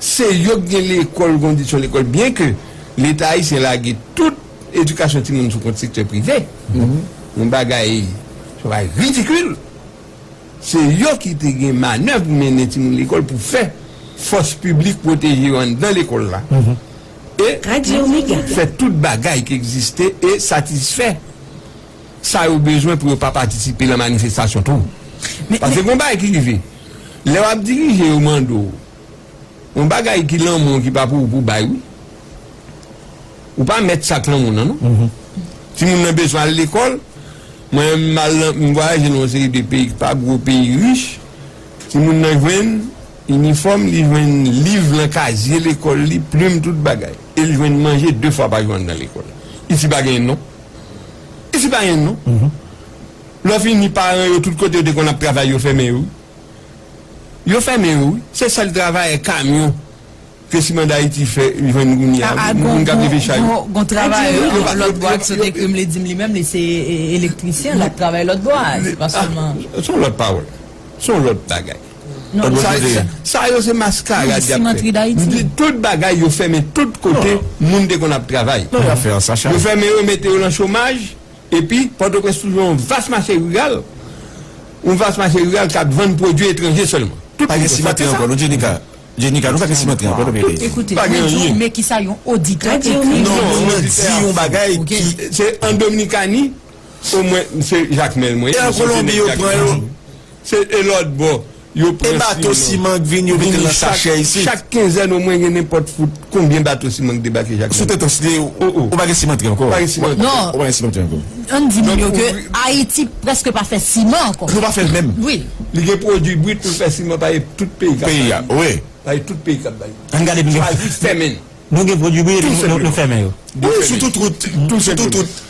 Se yo k gen lekòl, kondisyon lekòl, byen ke Leta ayisyen lage tout edikasyon timoun sou kont sektè prive. Yon bagay, yon bagay ridikil. Se yo ki te gen manèv pou mennen timoun lekòl, pou fè fòs piblik pwoteje yo anndan lekòl la. E fè tout bagay ki egziste e satisfè sa yo bezwen pou yo pa patisipe nan manifestasyon tou. Paske gon bagay ki rive. Lè w ap dirije, yo mande w yon bagay ki lanmou ki pa pou ou pou bay, wi. Ou pa mèt sa k lanmou nan, non. Timoun nan bezwen al lekòl. Mwen, m al nan, m vwayaje nan yon seri de peyi ki pa gwo peyi rich. Timoun nan jwenn inifòm, li jwenn liv nan kazye lekòl li, plim, tout bagay. E li jwenn manje de fwa pa jou anndan lekòl. Isi pa genyen, non. Isi pa gen non. Lè w fini, paran yo, tout kote yo te konn ap travay, yo fèmen yo wi. Yo fèmen yo wi. Se sèl travayè kamyon ke Siman Dayiti fè jwenn kounye a. Gon travay lòt bò a ki sot ekri m, li di m li menm li se elektrisyen, l ap travay lòt bò a, se pa sèlman. Se yon lòt pawòl. Se yon lòt bagay. Sa yo se maskarad y ap fè. Tout bagay yo fèmen tout kote, moun te konn ap travay. Yo fèmen yo, mete yo nan chomaj, epi Pòtoprens toujou yon vas mache riral, yon vas mache riral k ap vann pwodui etranje sèlman. Tout moun konn sa. Pa gen simantre ankò non, Jenika. Jenika, nou pa gen simantre ankò nan peyi Dayiti. Ekoute, mwen di w, men kisa yon oditè ekri. Non, mwen di yon bagay ki. Se an Dominikani, omwen, se Jakmèl mwen ye. E an Kolonbi, yo pran yo. Se e lòt bò, yo pran siman. E bato siman k vin, yo mete l nan sachè isi. Chak kenzèn, omwen, gen nenpòt fout konbyen bato siman k debake chak lane. Sou Tèt Anse li ye, ou pa gen simantre ankò. Pa gen simantre. Non. Ou pa gen simantre ankò. Ann di moun yo ke Ayiti prèske pa fè siman ankò. Nou pa fè l menm. Wi. Li gen pwodui brit pou l fè siman, pa gen tout peyi k ap bay. Peyi a, wi. Bay tout peyi k ap bay. Ann gade pou nou. Chwazi fèmen. Nou gen pwodui bri epi nou fèmen yo. Wi, sou tout wout, sou tout wout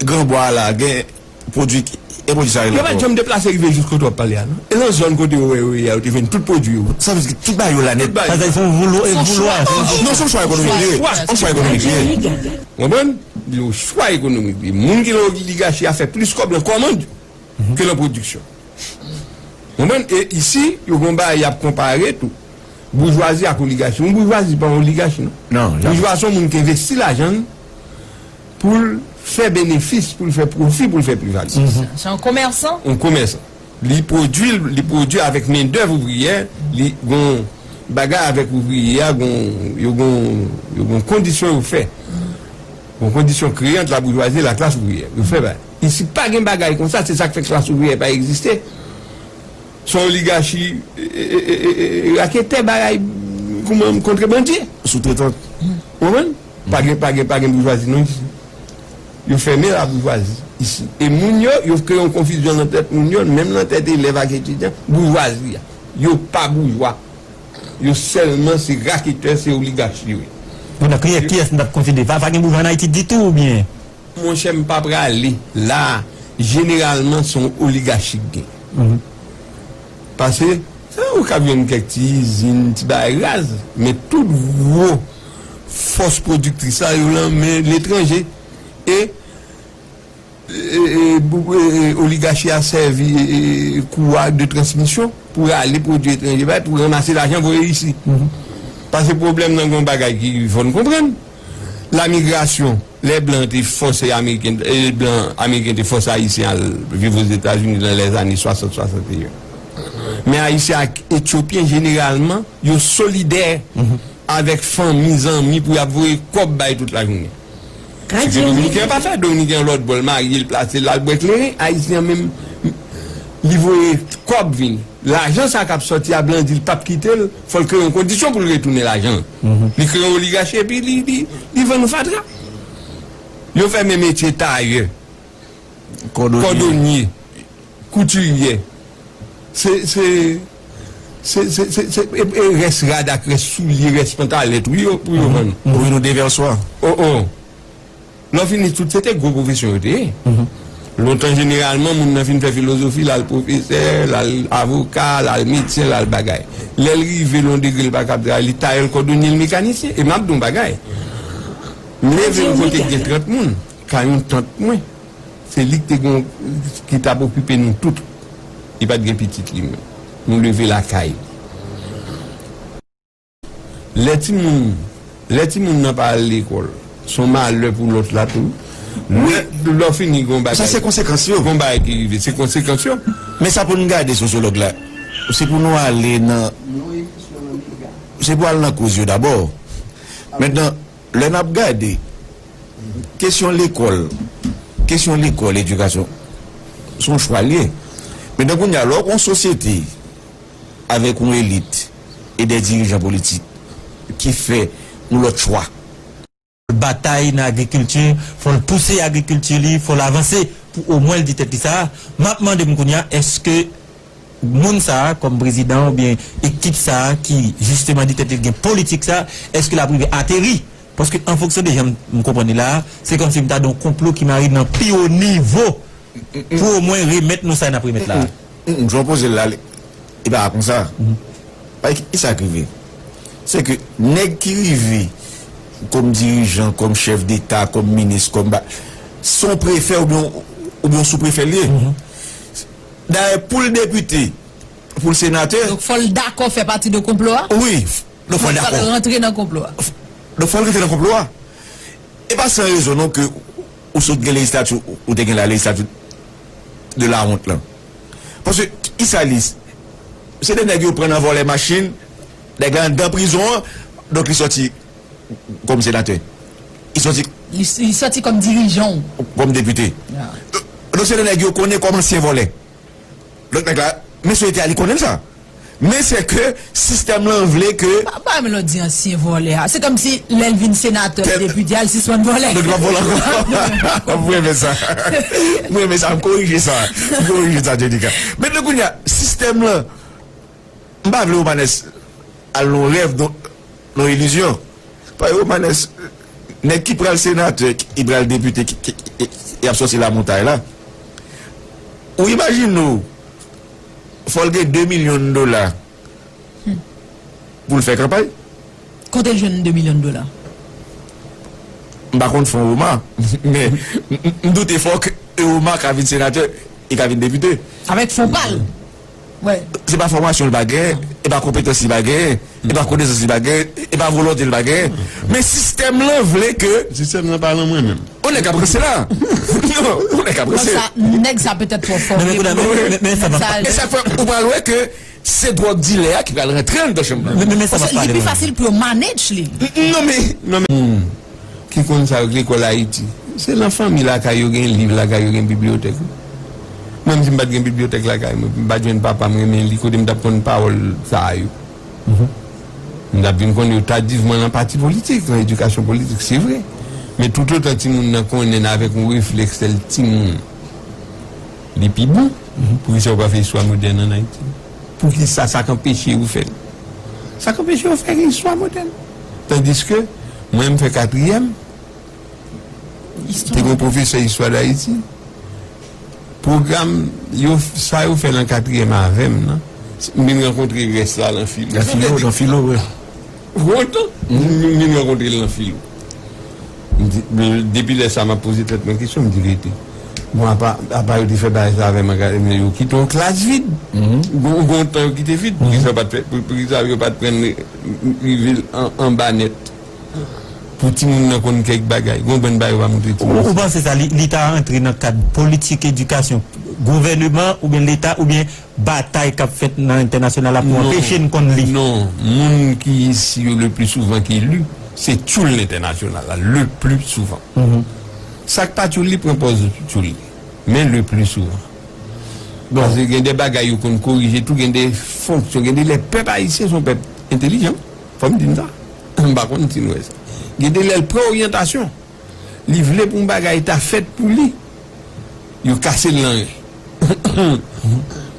Granbwa a la, gen pwodui, e pwodui sa yo la. Yo pa t janm deplase rive jis kote w ap pale a non. E nan zòn kote yo wè yo ye a, yo te jwenn tout pwodui yo. Sa vle di tout bagay yo la nèt. Sa vle di se yon voulou, e voulou a. Non, se yon chwa ekonomik li ye. Yon chwa ekonomik li ye. Konprann? Li yon chwa ekonomik li ye. Moun ki nan oligachi a fè plis kòb nan kòmand ke nan pwodiksyon. Konprann? E isi, yo gon bagay y ap konpare tou. Boujwazi ak oligachi. Yon boujwazi pa yon oligachi, non. Non, janmè. Boujwa se yon moun ki envesti lajan l pou l fè benefis, pou l fè pwofi, pou l fè pli vali. Se yon komèsan. Yon komèsan. Li pwodui, li pwodui avèk mendèv ouvriyè, li gon bagay avèk ouvriye a, gon, yo gon, yo gon kondisyon yo fè. Gon kondisyon kreye ant laboujwazi e laklas ouvriyè. Yo fè bagay. Isi pa gen bagay konsa, se sa k fè klas ouvriyè pa egziste. Se yon oligachi, e, e, e, e, e, raketè, bagay, kouman, kontrebandye. Soutretan. Ou konprann? Pa gen, pa gen, pa gen boujwazi non isi. Yo fèmen laboujwazi isi. E moun yo, yo kreye yon konfizyon nan tèt moun yo, menm nan tèt elèv ak etidyan, boujwazi a. Yo pa boujwa. Yo sèlman se raketè, se oligachi yo ye. Donk, kiyès, kiyès nou t ap konsidere? Pa, pa gen boujwa an Ayiti ditou, oubyen? Monchè, m pa prale la a. Jeneralman, se yon oligachi k gen. Paske, sa ou ka jwenn kèk ti izin, ti bagay raz, men tout gwo fòs pwodiktris la, yo nan men letranje. E e, e, bou-, e, e, oligachi a sèvi, e, e, kou a de transmisyon pou rale pwodui etranje bay, pou ranmase lajan voye isi. Paske pwoblèm nan gon bagay ki fò n konprann. Lamigrasyon, lè blan te fòse Ameriken, e, blan Ameriken te fòse Ayisyen al viv Ozetazini nan lèzane swasant, swasanteyen. Men Ayisyen ak Etyopyen, jeneralman, yo solidè avèk fanmi, zanmi pou y ap voye kòb bay tout lajounen. Se ke Dominiken an pa fè. Dominiken an lòt bò, l marye, l plase, l al bwè kleren. Ayisyen an menm, li voye kòb vini. Lajan sa k ap sòti a, blan di l p ap kite l, fò l kreye yon kondisyon pou l retounen lajan an. Li kreye yon oligachi epi li, li, li vann nou fatra. Yo fèmen metye tayè, kòdonye, koutiryè. Se, se, se, se, se, se, e, e rès rad ak rès soulye, rès pantalèt, wi, yo, pou yo vann. Ou vin ou devèswa. O, o. Lè w fini, tout se te gwo pwofesyon yo te ye. Lontan, jeneralman, moun nan fin fè filozofi, l al pwofesè, l al avoka, l al medsen, l al bagay. Lè l rive l yon degre, l pa kab travay, li tayè, l kòdonye, l mekanisyen. E m ap di w yon bagay. M leve yon kote ki gen trant moun, kay yon tant mwen. Se li ki te gen, ki t ap okipe nou tout. Li pa t gen pitit li menm. Nou leve lakay li. Lè timoun, lè timoun nan pa al lekòl, se yon malè pou lòt la tou. Lè, lè w fini gon bagay. Sa se konsekans yo. Gon bagay ki rive, se konsekans yo. Men sa pou n gade sosyològ la. Se pou nou ale nan, se pou al nan koz yo dabò. Mentnan, lè n ap gade kesyon lekòl, kesyon lekòl, edikasyon, se yon chwa l ye. Mentnan kounye a, lè w gen yon sosyete avèk yon elit e de dirijan politik ki fè yon lòt chwa. Batay nan agrikilti, fò l pouse agrikilti li, fò l avanse pou omwen l di tèt li sa. M ap mande m kounye a, èske moun sa a kòm prezidan oubyen ekip sa a ki jisteman di tèt li gen politik sa, èske l ap rive ateri Paske an fonksyon de jan m konprann li la, se kòmsi m ta di yon konplo ki mare nan pi wo nivo pou omwen remèt nou sa n ap remèt la. M jan poze l la, li pa konsa. Paske ki sa k rive? Se ke nèg ki rive kòm dirijan, kòm chèf deta, kòm minis, kòm ba, se yon prefè oubyen, oubyen yon souprefè l ye. Dayè, pou l depite, pou l senatè. Donk, fò l dakò fè pati de konplo a? Wi, donk fò l dakò. Fò l rantre nan konplo a. Donk, fò l rantre nan konplo a. E pa san rezon non ke ou sot gen lejislati, ou te gen la lejislati de la honte lan. Paske, ki sa li? Se de nèg yo pran nan vòlè machin, nèg la anndan prizon an, donk li sòti kòm senatè. Li sòti Li, li sòti kòm dirijan w. Kòm depite. Ya. Donk, se de nèg yo konnen kòm ansyen vòlè. Donk, nèg la, men sou ete a, li konnen sa. Men se ke sistèm lan vle ke. Pa, pa menm lè w di ansyen vòlè a. Se kòmsi lè l vin senatè, depite, al sispann vòlè. Donk, l ap vòlè ankò. M renmen sa. M renmen sa. M korije sa. M korije sa, Jenika. Men kounye a, sistèm lan, m pa vle Romanes al nan rèv, nan, nan ilizyon. Paske Romanes, nèg ki pral senatè, ki pral depite, ki, ki, ki, ki ap sòti lamontay la, ou imajine w, fò l gen de milyon dola pou l fè kanpay. Kote l jwenn de milyon dola? M pa konn fon Roma, men m, m, m doute fò ke Roma ka vin senatè, li ka vin depite. Avèk fon pa l. Wè. Se pa fòmasyon li pa genyen, e pa konpetans li pa genyen, e pa konesans li pa genyen, e pa volonte li pa genyen. Men sistèm lan vle ke. Sistèm lan pa nan mwen menm. On nèg ap ranse la. Non, on nèg ap ranse. Sa, nèg sa petèt twò fò. Men, men, men, men, men, sa va. E sa fè ou pral wè ke se dwòg dilè a ki pral rantre anndan chanm lan. Men, men, men sa va pale. Li pi fasil pou yo manage li. Non, men. Non, men. Ki konn sa yo k lekòl Ayiti. Se nan fanmi lakay yo gen liv lakay yo, gen bibliyotèk. Mwen menm si m pa t gen bibliyotèk lakay mwen, m pa t jwenn papa m renmen li, kote m t ap konn pawòl sa a yo? M t ap vin konn yo tadivman nan pati politik, nan edikasyon politik, se vre. Men toutotan timoun nan konnen avèk yon reflèks lè l timoun, li pi bon. Poukisa yo pa fè istwa modèn ann Ayiti? Poukisa sa k anpeche yo fè l? Sa k anpeche yo fè istwa modèn. Tandiske mwen, m fè katriyèm, te gen yon pwofesè istwa d Ayiti. Pwogram yo, sa yo fè nan katriyèm avè m nan, m vin rankontre rès la nan filo. Nan filo, nan filo, wi. Ou konprann? M, m vin rankontre l nan filo. M di, depi lè sa, m ap poze tèt mwen kesyon, m di, rete. Bon, apa, apa yo te fè bagay sa avè m, men yo kite yon klas vid. Gon, gon tan yo kite vid. Poukisa yo pa t fè, pou, poukisa yo pa t pran rive l an, anba nèt? Pou timoun nan konn kèk bagay. Gon bann bagay yo pa montre timoun. Ou, ou panse sa, li, li ta rantre nan kad politik edikasyon gouvèneman oubyen leta oubyen batay k ap fèt nan entènasyonal la pou anpeche n konn li? Non, moun ki isi yo le pli souvan ki li, se tchoul entènasyonal la, le pli souvan. Sa k pa tchoul li pran pòz tchoul li, men le pli souvan. Paske gen de bagay yo konn korije tou, gen de fonksyon, gen de lè pèp ayisyen se yon pèp entelijan. Fò m di n sa. M pa konn si n wè sa. Gen de lè l pran oryantasyon. Li vle pou yon bagay ta fèt pou li. Yo kase l nan ren.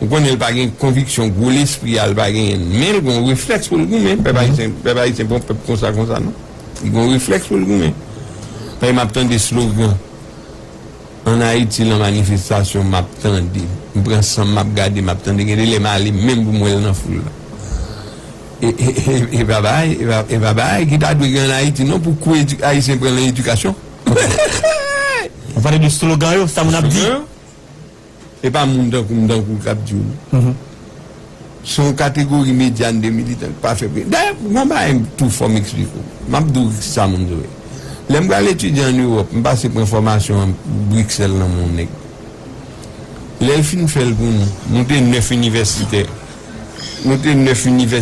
Ou konnen l pa gen konviksyon, gwo lespri a l pa genyen l. Men l gen yon reflèks pou l goumen. Pèp ayisyen, pèp ayisyen pa yon pèp konsa, konsa, non. Li gen yon reflèks pou l goumen. Paske m ap tande slogan. Ann Ayiti, nan manifestasyon, m ap tande. M pran san m, m ap gade, m ap tande. Gen de lè m ale menm pou m wè l nan foul la. E, e, e, e pa bagay, e pa, e pa bagay ki ta dwe gen ann Ayiti, non, pou kou edi-, Ayisyen pran nan edikasyon. Ou pale de slogan yo, sa moun ap di? Slogan yo? E pa moun tankou m, tankou w k ap di w, non. Se yon kategori medyan de militan ki pa fè pre-, dayè, gon bagay tou fò m eksplike w. M ap di w sa moun yo ye. Lè m pral etidye ann Ewòp, m pase pran fòmasyon an Briksèl nan men yon nèg. Lè l fin fè l pou nou, nou te nèf inivèsitè. Nou te nèf inivèsitè.